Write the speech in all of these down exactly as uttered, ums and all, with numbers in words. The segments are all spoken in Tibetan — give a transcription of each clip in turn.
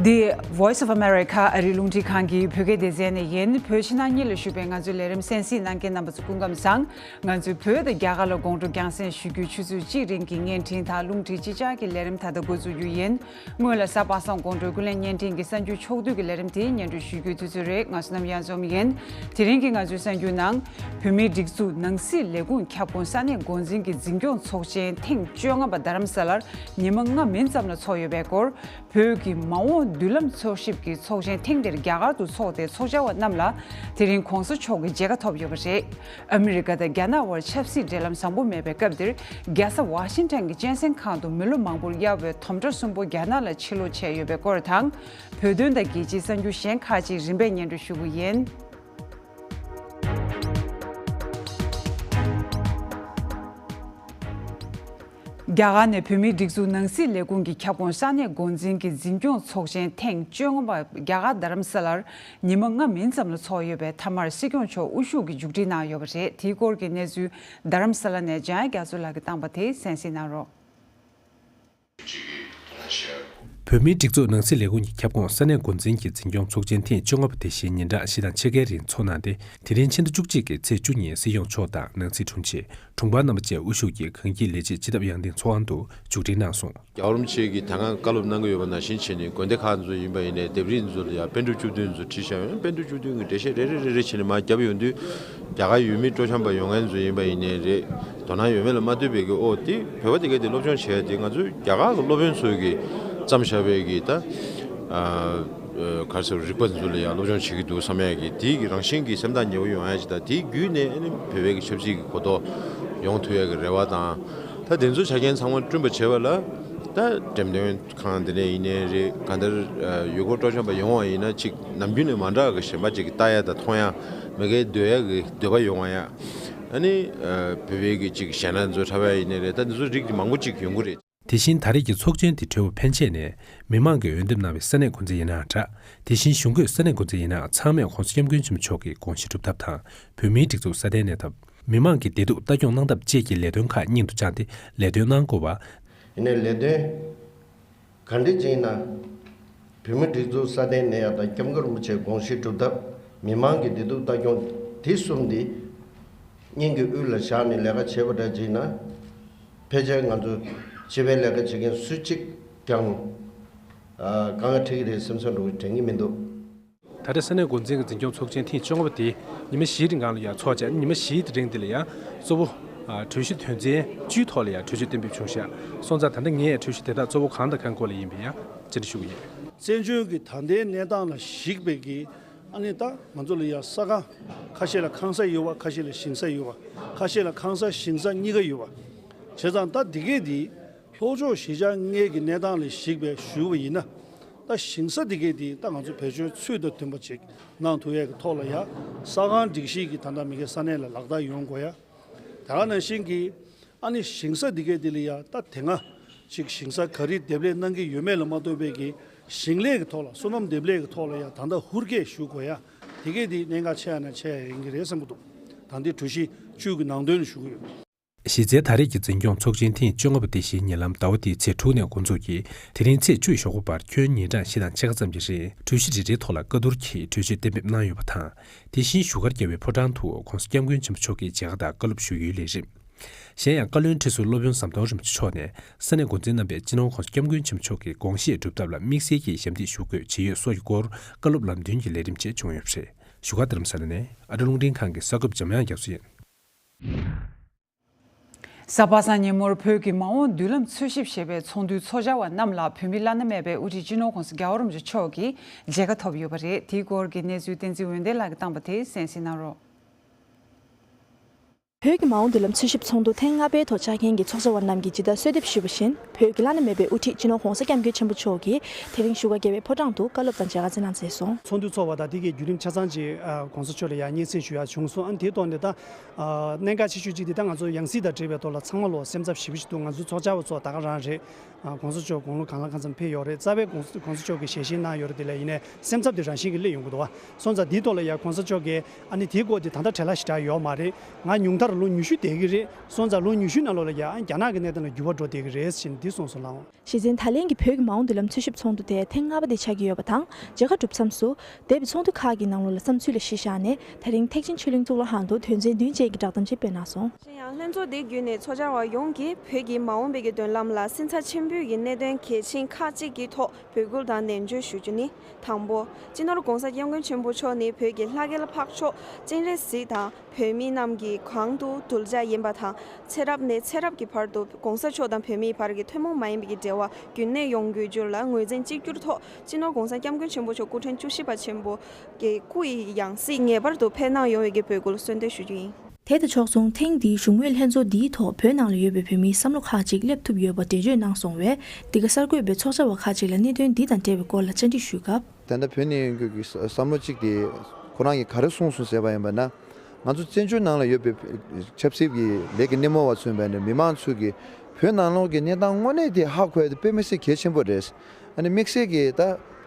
འདི་Voice of America ཨ་རིའི་རླུང་འཕྲིན་ཁང་གི་བོད་སྐད་སྡེ་ཚན་ནས་ཡིན། བོད་ཕྱི་ནང་གཉིས་ལ་བཞུགས་པའི་ང་ཚོའི་ལས་རིམ་གསན་གཟིགས་གནང་མཁན་རྣམ་པ་ཚོ་སྐུ་ཁམས་བཟང་། ང་ཚོས་བོད་དང་རྒྱ་གར་ལ་དགོང་དྲོ་རྒྱང་སྲིང་ཞུ་རྒྱུའི་ཆུ་ཚོད་གཅིག་རིང་གི་བརྙན་འཕྲིན་དང་རླུང་འཕྲིན་སྤྱི་ཁྱབ་ཀྱི་ལས་རིམ་ད་ལྟ་འགོ་འཛུགས་རྒྱུ་ཡིན། སྔོན་ལ་གཟའ་པ་སངས་དགོང་དྲོའི་ཀུན་གླེང་བརྙན་འཕྲིན་གྱི་གསར་འགྱུར་ཕྱོགས་བསྡུས་ཀྱི་ལས་རིམ་དེ་སྙན་སྒྲོན་ཞུ་རྒྱུའི་དུས་ཚོད་རེད། ང་བསོད་ནམས་གཡང་འཛོམས་ཡིན། དེ་རིང་གི་ང་ཚོའི་གསར་འགྱུར་ནང་། བོད་མིའི་སྒྲིག་འཛུགས་ནང་སྲིད་ལས་ཁུངས་ཁྱབ་ཁོངས་ས་གནས་འགོ་འཛིན་གྱི་འཛིན་སྐྱོང་ཚོགས་ཆེན་ཐེངས་བཅོ་ལྔ་པ་རྡ་རམ་ས་ལར་ཉི་མ་ལྔ་མིན་ཙམ་ལ་ཚོགས་ཡོད་པའི་སྐོར། བོད་ཀྱི་མ་འོངས་མདུན་ལམ་འཚོལ་ཞིབ་ཀྱི་ཚོགས་ཆེན་ཐེངས་འདིར་རྒྱ་གར་དུ་འཚོགས་ཏེ་ཚོགས་བཅར་བ་རྣམས་ལ་དེ་རིང་གོང་ས་མཆོག་གི་མཇལ་ཁ་ཐོབ་ཡོད་པ་རེད། ཨ་མི་རི་ཀ་དང་རྒྱ་ནག་དབར་ཆབ་སྲིད་འབྲེལ་ལམ་བཟང་པོ་མེད་པའི་སྐབས་འདིར་རྒྱལ་ས་ཝ་ཤིང་ཊོན་གྱི་སྤྱན་གཟན་ཁང་དུ་མི་ལོ་མང་པོར་གཡར་བའི་དོམ་ཁྲ་གསུམ་པོ་རྒྱ་ནག་ལ་ཕྱིར་ལོག་བྱས་ཡོད་པའི་སྐོར་དང་། བོད་དོན་དང་རྒྱལ་སྤྱིའི་གསར་འགྱུར་གཞན་ཁག་ཅིག་རིམ་པས་སྙན་སྒྲོན་ཞུ་གི་ཡིན། རྒྱ་གར་ནས་བོད་མིའི་སྒྲིག་འཛུགས་ནང་སྲིད་ལས་ཁུངས་ཀྱི་ཁྱབ་ཁོངས་ས་གནས་འགོ་འཛིན་གྱི་འཛིན་སྐྱོང་ཚོགས་ཆེན་ཐེངས་བཅོ་ལྔ་པ་རྒྱ་གར་རྡ་རམ་ས་ལར་ཉི་མ་ལྔ་མིན་ཙམ་ལ་ཚོགས་ཡོད་པའི་མཐའ་མར་སྲིད་སྐྱོང་མཆོག་དབུ་བཞུགས་ཀྱིས་མཇུག་སྒྲིལ་གནང་ཡོད་པ་རེད། དེའི་སྐོར་གྱི་གནས་ཚུལ་རྡ་རམ་ས་ལ་ནས་འཇམ་དབྱངས་རྒྱ་མཚོ་ལགས་ཀྱིས་བཏང་པ་དེ་གསན་གཟིགས་གནང་རོགས། བོད་མིའི་སྒྲིག་འཛུགས་ནང་སྲིད་ལས་ཁུངས་ཀྱི་ཁྱབ་ཁོངས་ས་གནས་འགོ་འཛིན་གྱི་འཛིན་སྐྱོང་ཚོགས་ཆེན་ཐེངས་བཅོ་ལྔ་པ་དེ་བཞིན་ཉིན་གྲངས་བཞི་དང་ཕྱེད་ཀའི་རིང་འཚོགས་གནང་སྟེ། དེ་རིང་ཕྱི་ཟླ་བཅུ་གཅིག་གི་ཚེས་བཅུ་ཉིན་སྲིད་སྐྱོང་མཆོག་དང་ནང་སྲིད་དྲུང་ཆེ། དྲུང་འཕར་རྣམ་པ་བཅས་དབུ་བཞུགས་ཀྱིས་གངས་སྐྱིད་ལས་བྱེད་སྤྱི་ཐབ་དབྱངས་ལྡན་ཚོགས་ཁང་དུ་མཇུག་སྒྲིལ་གནང་སོང་། རྒྱལ་བ་རིན་པོ་ཆེ་གིས་ད་སྔ་བཀའ་སློབ་གནང་གི་ཡོད་པ་ནང་བཞིན་བྱས་ནས་དགོན་སྡེ་ཁག་ཚོ་ཡིན་པ་ཡིན་ནའི་ལྡེབས་རིས་ཚོ་ལ་ཡང་པཎ་གྲུབ་བཅུ་བདུན་ཚོ་བྲིས་བཞག་ཡོད། པཎ་གྲུབ་བཅུ་བདུན་གྱི་འགྲེལ་བཤད་རེ་རེ་རེ་རེ་བྱས་ནས་མར་བརྒྱབ་ཡོང་དུས། རྒྱ་གར་ཡུལ་མི་སྤྲོ་འཆམ་པ་ཡོང་མཁན་ཚོ་ཡིན་པ་ཡིན་ནའི་རེད། དོ་སྣང་ཡོད་མེད་ལ་མ་ལྟོས་པའི་གི་ཨོ་དེ་བོད་པ་དེ་གས་དེ་སློབ་སྦྱོང་བྱས་དེ་ང་ཚོའི་རྒྱ་གར་གྱི་སློབ་དཔོན་ཚོས་གི་བརྩམས་བཞག་པའི་གི་ད་ཨ་ག་རེ་ཟེར་རིག་པ་ཚོ་ལ་ཡང་སློབ་སྦྱོང་བྱེད་ཀྱི་འདུག་བསམ་ཡས་གི་དེའི་གི་རང་བཞིན་གྱི་སེམས་ཐག་ཉེ་བོ་ཡོང་ཡས་ཅིག་དང་དེའི་བརྒྱུད་ནས་ཨ་ནི་བོད་པའི་གི་ཆབ་སྲིད་ཀྱི་གོ་རྟོགས་ཡོང་ཐུབ་ཡས་གི་རེ་བ་དང་། ད་དེ་ཚོ་ཆ་རྐྱེན་ཚང་མ་བསྐྲུན་པ་བྱས་པ་ལ་ད་འགྲེམས་སྟོན་ཁང་དེ་ནས་ཡིན་ནའི་རེད། གང་ལྟར་ཡུལ་སྐོར་སྤྲོ་འཆམ་པ་ཡོང་བ་ཡིན་ན་ཅིག་ནམ་རྒྱུན་ནས་མ་འདྲ་གི་གཞན་པ་ཅིག་ལྟ་ཡ་དང་མཐོང་ཡ་མི་སྒེར་སྡོད་ཡ་གི་འདོད་པ་ཡོང་བ་ཡ། ཨ་ནི་བོད་པའི་གི་ཅིག་གཞས་སྣ་ཚོ་འཁྲབ་ཡ་ཡིན་ནའི་རེད། ད་འདི་ཚོ་རིགས་ཀྱི་མང་པོ་ཅིག་ཡོང་གི་རེད། དེ་བཞིན་ད་རེས་ཀྱི་ཚོགས་ཆེན་དེ་གྲོལ་བ་ཕན་ཆད་ནས་མི་མང་གིས་འོས་འདེམས་གནང་བའི་ས་གནས་འགོ་འཛིན་ཡིན་ནའང་འདྲ། དེ་བཞིན་གཞུང་སྒོས་ས་གནས་འགོ་འཛིན་ཡིན་ནའང་ཚང་མས་༸གོང་ས་༸སྐྱབས་མགོན་ཆེན་པོ་མཆོག་གི་དགོངས་གཞི་སྒྲུབ་ཐབས་དང་། བོད་མིའི་སྒྲིག་འཛུགས་སྲ་བརྟན་གནས་ཐབས། མི་མང་གི་བདེ་སྡུག་ལྟ་སྐྱོང་གནང་ཐབས་བཅས་ཀྱི་ལས་དོན་ཁག་སྙིང་དུ་བཅངས་ཏེ་ལས་དོན་གནང་དགོས་པ། ཡིན་ནའི་ལས་དོན་ག་འདྲ་ཅིག་ཡིན་ན། བོད་མིའི་སྒྲིག་འཛུགས་སྲ་བརྟན་གནས་ཡག་དང་སྐྱབས་མགོན་རིན་པོ་ཆེའི་དགོངས་གཞི་སྒྲུབ་ཐབས། མི་མང་གི་བདེ་སྡུག་ལྟ་སྐྱོང་། དེ་གསུམ་འདི་སྙིང་གི་དབུས་ལ་བཞག་ནས་ལས་ཀ་བྱེད་པ་འདྲ་ཅིག་ཡིན་ན། ཕལ་ཆེར་ང་ཚོ་སྤྱི་པའི་ལས་ཀ་བྱེད་མཁན་སུ་གཅིག་ཀྱང་ཨ་དཀའ་ངལ་འཕྲད་ཀྱི་རེད་བསམ་བསམ་འདྲ་བོ་དྲན་གྱི་མི་འདུག་ད་ལྟ་ས་གནས་འགོ་འཛིན་གྱི་འཛིན་སྐྱོང་ཚོགས་ཆེན་ཐེངས་བཅོ་ལྔ་པ་དེ་ཉི་མ་བཞིའི་རིང་གང་ལ་ཡང་འཚོགས་བྱས། ཉི་མ་བཞིའི་རིང་འདི་ལ་ཡང་གཙོ་བོ་ཨ་གྲོས་གཞི་དོན་ཚན་བཅུའི་ཐོག་ལ་ཡང་གྲོས་ཆོད་གཏན་འབེབས་བྱུང་ཤག་སོང་ཙང་ད་ལྟ་ངས་གྲོས་གཞི་དེ་དག་གཙོ་བོ་གང་དང་གང་སྐོར་ལ་ཡིན་པའི་ཡང་བཅར་འདྲི་ཞུ་གི་ཡིན། བཙན་བྱོལ་གྱི་ད་ལྟའི་གནས་སྟངས་ལ་གཞིགས་པའི་གི་ཨ་ནི་ད་ང་ཚོ་ལ་ཡང་ས་ཁང་ཁ་ཤས་ལ་ཁང་ས་ཡོད་པ། ཁ་ཤས་ལ་ཞིང་ས་ཡོད་པ། ཁ་ཤས་ལ་ཁང་ས་ཞིང་ས་གཉིས་ཀ་ཡོད་པ། བྱས་ཙང་ད་འདི་གས་འདི་ལྷོ་ཕྱོགས་གཞིས་ཆགས་ལྔའི་གི་གནས་སྟངས་ལ་གཞིགས་པའི་ཞུ་བ་ཡིན་ན། ད་ཞིང་ས་འདི་གས་འདི་ད་ང་ཚོ་བེད་སྤྱོད་ཚུལ་དང་མཐུན་པ་ཅིག་གནང་ཐུབ་ཡས་ཀྱི་ཐོག་ལ་ཡ་ས་ཁང་སྒྲིག་གཞི་གི་ད་ལྟ་མི་སྒེར་ས་གནས་ལ་ལག་བསྟར་ཡོང་དགོས་ཡ། དེ་ག་ནང་བཞིན་གྱི་ཨ་ནི་ཞིང་ས་འདི་གས་འདི་ལ་ཡ་ད་དེ་སྔ་ཅིག་ཞིང་ས་ག་རེ་འདེབས་ལས་གནང་གི་ཡོད་མེད་ལ་མ་ལྟོས་པའི་གི་ཞིང་ལས་ཀྱི་ཐོག་ལ་སོ་ནམ་འདེབས་ལས་ཀྱི་ཐོག་ལ་ཡ་ད་ལྟ་ཧུར་སྐྱེད་ཞུ་དགོས་ཡ། དེ་གས་འདི་གནད་འགག་ཆེ་ཡ་ན་ཆེ་ཡ་ཡིན་གྱི་རེད་བསམ་གྱི་འདུག་ད་འདི་གྲོས་གཞི་བཅུ་གི་ནང་དོན་ཞུ་གི་ཡོད། གཞི་རྩའི་ད་རེས་ཀྱི་འཛིན་སྐྱོང་ཚོགས་ཆེན་ཐེངས་བཅོ་ལྔ་པ་དེ་བཞིན་ཉེ་ལམ་ཟླ་བ་འདིའི་ཚེས་དྲུག་ནས་འགོ་འཛུགས་ཀྱིས་དེ་རིང་ཚེས་བཅུ་ཞོགས་པ་བར་ཁྱོན་ཉིན་གྲངས་བཞི་དང་ཕྱེད་ཀ་ཙམ་གྱི་རིང་གྲོས་གཞི་རེ་རེའི་ཐོག་ལ་བཀའ་བསྡུར་གྱིས་གྲོས་ཆོད་གཏན་འབེབས་གནང་ཡོད་པ་དང་། དེ་བཞིན་བཞུགས་སྒར་རྒྱལ་བའི་ཕོ་བྲང་དུ་༸གོང་ས་༸སྐྱབས་མགོན་ཆེན་པོ་མཆོག་གི་མཇལ་ཁ་དང་བཀའ་སློབ་ཞུ་ཡུལ་ལས་རིམ། གཞན་ཡང་བཀའ་བློན་ཁྲི་ཟུར་སློབ་དཔོན་ཟམ་གདོང་རིན་པོ་ཆེ་མཆོག་ནས་ས་གནས་འགོ་འཛིན་རྣམ་པས་སྤྱི་ནོར་༸གོང་ས་༸སྐྱབས་མགོན་ཆེན་པོ་མཆོག་གི་དགོངས་བཞེད་སྒྲུབ་ཐབས་ལ་དམིགས་བསལ་གྱིས་ཞབས་འདེགས་ཞུ་དགོས་ཇི་ཡོད་སོགས་ཀྱི་སྐོར་བཀའ་སློབ་ལམ་སྟོན་གྱི་ལས་རིམ་བཅས་བྱུང་ཡོད་པ་རེད། བཞུགས་སྒར་རྡ་རམ་ས་ལ་ནས་ཨ་རི་རླུང་འཕྲིན་ཁང་གི་གསར་འགོད་པ་འཇམ་དབྱངས་རྒྱ་མཚོ་ཡིན། གཟའ་པ་སངས་ཉིན་མོར་བོད་ཀྱི་མ་འོངས་མདུན་ལམ་འཚོལ་ཞིབ་ཞེས་པའི་ཚོགས་འདུའི་ཚོགས་བཅར་བ་རྣམས་ལ་བོད་མིའི་བླ་ན་མེད་པའི་དབུ་ཁྲིད་སྤྱི་ནོར་༸གོང་ས་༸རྒྱལ་བ་རིན་པོ་ཆེ་མཆོག་གིས་མཇལ་ཁ་ཐོབ་ཡོད་པ་རེད། དེའི་སྐོར་གྱི་གནས་ཚུལ་བསྟན་འཛིན་འོད་ལྡན་ལགས་ཀྱིས་བཏང་པ་དེ་གསན་གཟིགས་གནང་རོགས། བོད་ཀྱི་མ་འོངས་མདུན་ལམ་འཚོལ་ཞིབ་ཚོགས་འདུ་ཐེངས་ལྔ་པའི་ཐོག་བཅར་མཁན་གྱི་ཚོགས་བཅར་བ་རྣམས་ཀྱིས་ཇི་ལྟར་གསོལ་འདེབས་ཞུས་པ་བཞིན། བོད་ཀྱི་བླ་ན་མེད་པའི་དབུ་ཁྲིད་སྤྱི་ནོར་༸གོང་ས་༸སྐྱབས་མགོན་ཆེན་པོ་མཆོག་གིས་དེ་རིང་བཞུགས་སྒར་རྒྱལ་བའི་ཕོ་བྲང་དུ་བཀའ་སློབ་དང་མཇལ་ཁ་བསྩལ་གནང་མཛད་སོང་། ཚོགས་འདུ་ཚོགས་པ་དང་དེ་གའི་བརྒྱུད་རིམ་ཆ་ཚང་ཅིག་ཨ་༸གོང་ས་མཆོག་ལ་ཡང་སྙན་སེང་ཞུ་ཡ་བྱུང་སོང་། ཨ་ནི་དེའི་ཐོག་ནས་ད་ཨ་གནད་འགག་ཆེ་ཤོས་གཅིག་དེ་ད་ང་ཚོ་ཡང་སྲིད་དང་འབྲེལ་བའི་ཐོག་ལ་ཚང་མ་ལོག་སེམས་འཚབ་ཞེ་པོ་ཅིག་འདུག ༸གོང་ས་མཆོག་དགུང་ལོ་གང་ལ་གང་འཚམ་ཕེབས་ཡོད་རེད། རྩ་བའི་༸གོང་ས་༸གོང་ས་མཆོག་གིས་ཞལ་བཞེས་གནང་ཡོད་རེད། དེ་ལ་ཡིན་ནའི་སེམས་འཚབ་དེ་རང་བཞིན་གྱིས་སླེབས་ཡོང་གི་འདུག་བ། སོང་ཙང་དེའི་ཐོག་ལ་ཡང་༸གོང་ས་མཆོག་གིས་ཨ་ནི་དེའི་སྐོར་དེ་ད་ལྟ་བྲེལ་བ་ཞེ་དྲག་ཡོད་མ་རེད། ང་ཉུང་མཐར་ ལོ་ཉི་ཤུ་འདས་ཀྱི་རེད། སོང་ཙང་ལོ་ཉི་ཤུ་ནང་ལོགས་ལ་ཡང་རྒྱ་ནག་གི་གནས་སྟངས་ལ་འགྱུར་བ་འགྲོ་བསྡད་ཀྱི་རེད་ཟེར་ནས་འདི་གསུངས་སོང་ལགས། གཞེས་ཚན་ད་ལན་གྱི་བོད་ཀྱི་མ་འོངས་མདུན་ལམ་འཚོལ་ཞིབ་ཚོགས་འདུ་དེ་ཐེངས་ལྔ་པ་དེ་ཆགས་ཀྱི་ཡོད་པ་དང་། མཇལ་ཁ་གྲུབ་མཚམས་སུ་འདས་པའི་ཚོགས་འདུ་ཁག་གི་ནང་ལོགས་ལ་བསམ་ཚུལ་ལ་གཞི་བཞག་ནས། ད་རིང་ཐེག་ཆེན་ཆོས་གླིང་གཙུག་ལག་ཁང་དུ་དོན་ཚན་བདུན་ཅན་གྱི་བསྒྲགས་གཏམ་ཅིག་སྤེལ་གནང་སོང་། གཞན་ཡང་ལྷན་ཚོགས་འདི་བརྒྱུད་ནས་ཚོགས་བཅར་བ་ཡོངས་ཀྱིས་བོད་ཀྱི་མ་འོངས་པའི་གི་མདུན་ལམ་ལ་སེམས་འཚབ་ཆེན་པོའི་གི་གནད་དོན་གལ་ཆེན་ཁག་ཅིག་གི་ཐོག་འབོད་སྐུལ་དང་ནན་བརྗོད་ཞུ་རྒྱུ་ནི། དང་པོ། སྤྱི་ནོར་༧གོང་ས་༧སྐྱབས་མགོན་ཆེན་པོ་མཆོག་ནི་བོད་ཀྱི་ལྷ་སྐལ་འཕགས་མཆོག་སྤྱན་རས་གཟིགས་དང་། བོད་མི་རྣམས་ཀྱིས་གང་དུ་གདུལ་བྱ་ཡིན་པ་དང་། ཚེ་རབས་ནས་ཚེ་རབས་ཀྱི་བར་དུ་༧གོང་ས་མཆོག་དང་བོད་མིའི་བར་གྱི་ཐུན་མོང་མ་ཡིན་པའི་འབྲེལ་བ་རྒྱུན་གནས་ཡོང་དགོས་རྒྱུ་ལ་ངོས་འཛིན་གཅིག་གྱུར་ཐོག་སྤྱི་ནོར་༧གོང་ས་༧སྐྱབས་མགོན་ཆེན་པོ་མཆོག་སྐུ་ཕྲེང་བཅུ་བཞི་པ་ཆེན་པོ་གི་སྐུ་ཡི་ཡང་སྲིད་ངེས་པར་དུ་འཕེལ་གནང་ཡོང་བའི་གི་འབོད་སྐུལ་གསོལ་འདེབས་ཞུ་རྒྱུ་ཡིན། དེ་དང་ཕྱོགས་མཚུངས། ཐེངས་འདིའི་བཞུགས་མོལ་ལྷན་ཚོགས་འདིའི་ཐོག་བོད་ནང་ལ་ཡོད་པའི་བོད་མིའི་བསམ་བློ་ཁག་ཅིག་སླེབས་ཐུབ་ཡོད་པ་འགྲེལ་བརྗོད་གནང་སོང་བས། འདི་ག་གསར་འགོད་པས་ཚོགས་བཅར་བ་ཁག་ཅིག་ལ་གནད་དོན་འདི་དང་འབྲེལ་བའི་སྐོར་ལ་བཅར་འདྲི་ཞུས་སྐབས། ད་ལྟ་བོད་ནས་ཡོང་མཁན་གྱི་བསམ་བློ་གཅིག་དེ། ཁོ་རང་གིས་ག་རེ་གསུངས་སོང་ཟེར་བ་ཡིན་པ་ན། ང་ཚོ་བཙན་བྱོལ་ནང་ལ་ཡོད་པའི་ཆབ་སྲིད་ཀྱི་ལས་ཀྱི་སྣེ་མོ་བ་ཚོ་ཡིན་པ་ནས་མི་མང་ཚོས་ཀྱིས་བོད་ནང་ལོགས་ཀྱི་གནས་སྟངས་དངོས་གནས་དེ་ཧ་གོ་ཡ་དེ་དཔེ་མི་སྲིད་གལ་ཆེན་པོ་རེད། ཨ་ནི་དམིགས་བསལ་གྱིས་ད་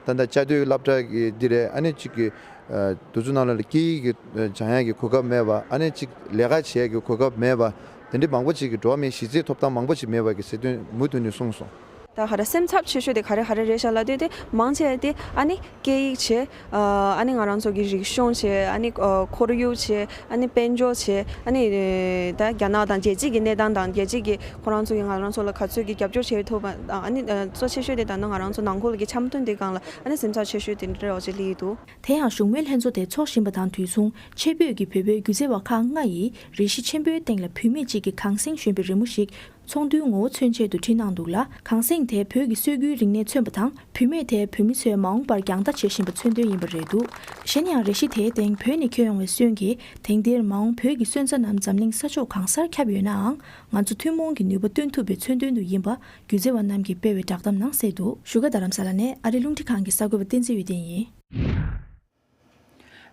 ད་ལྟ་བཅའ་སྡོད་སློབ་གྲྭ་གི་འདི་རེད། ཨ་ནི་གཅིག་གི་ཨ་དེ་ཚོ་ནང་ལ་སྐད་ཡིག་གི་སྦྱང་ཡ་གི་གོ་སྐབས་མེད་པ། ཨ་ནི་གཅིག་ལས་ཀ་བྱེད་ཡ་གི་གོ་སྐབས་མེད་པ། དེ་འདྲའི་མང་པོ་ཅིག་གི་འགྲོ་བ་མིའི་གཞི་རྩའི་ཐོབ་ཐང་མང་པོ་ཅིག་མེད་པ་གི་ཟེར་དོན་མུ་མཐུད་ནས་གསུངས་སོང་། ད་ག་རེ་སེམས་འཚབ་ཆེ་ཤོས་དེ་ག་རེ་ག་རེ་རེད་ཤག་ལབ་དུས་དེ་མང་ཆེ་དེ་ཨ་ནི་སྐད་ཡིག་བྱས། ཨ་ནི་ང་རང་ཚོ་གི་རིག་གཞུང་བྱས། ཨ་ནི་ཁོར་ཡུག་བྱས། ཨ་ནི་དཔལ་འབྱོར་བྱས། ཨ་ནི་ད་རྒྱ་ནག་དང་རྒྱལ་སྤྱི་གི་གནས་སྟངས་དང་རྒྱལ་སྤྱི་གི་ཁོ་རང་ཚོ་གི་ང་རང་ཚོ་ལ་ག་ཚོད་ཀྱི་རྒྱབ་སྐྱོར་བྱེད་ཐུབ་པ་དང་། ཨ་ནི་གཙོ་ཆེ་ཤོས་དེ་ད་ནི་ང་རང་ཚོ་ནང་ཁུལ་གྱི་འཆམ་མཐུན་དེ་སྒང་ལ་ཨ་ནི་སེམས་འཚབ་ཆེ་ཤོས་དེ་འདྲ་འོ་ཅིག་སླེབས་འདུག། དེ་ཡང་བཞུགས་མོལ་ལྷན་ཚོགས་དེ་འཚོགས་བཞིན་པ་དང་དུས་མཚུངས། ཆེད་ཕེབས་ཀྱི་བོད་པའི་སྒྱུ་རྩལ་བ་ཁག་ལྔ་ཡིས་རས་གཞི་ཆེན་པོའི་སྟེང་ལ་བུད་མེད་ཅིག་གི་གངས་སེང་ཞོན་པའི་རི་མོ་ཞིག་ཚོགས་འདུའི་ངོ་བོ་མཚོན་ཆེད་དུ་བྲིས་གནང་འདུག་ལ། གངས་སེང་དེ་བོད་ཀྱི་སྲོལ་རྒྱུན་རིག་གནས་མཚོན་པ་དང་། བུད་མེད་དེ་བོད་མི་ཚོས་མ་འོངས་པར་རྒྱང་ལྟ་བྱེད་བཞིན་པ་མཚོན་དོན་ཡིན་པ་རེད་འདུག། གཞན་ཡང་། རས་གཞི་དེའི་སྟེང་བོད་ནས་འཁྱེར་ཡོང་བའི་སོན་གྱིས་དེང་འདིར་མ་འོངས་བོད་ཀྱི་སོན་རྩ་རྣམས་འཛམ་གླིང་ས་ཕྱོགས་གང་སར་ཁྱབ་ཡོད་ནའང་། ང་ཚོ་ཐུན་མོང་གི་ནུས་པ་བཏོན་ཐུབ་པའི་མཚོན་དོན་དུ་ཡིན་པ། སྒྱུ་རྩལ་བ་རྣམས་ཀྱིས་སྤེལ་བའི་བསྒྲགས་གཏམ་ནང་གསལ་འདུག། བཞུགས་སྒར་རྡ་རམ་ས་ལ་ནས་ཨ་རིའི་རླུང་འཕྲིན་ཁང་གི་གསར་འགོད་པ་བསྟན་འཛིན་འོད་ལྡན་ཡིན།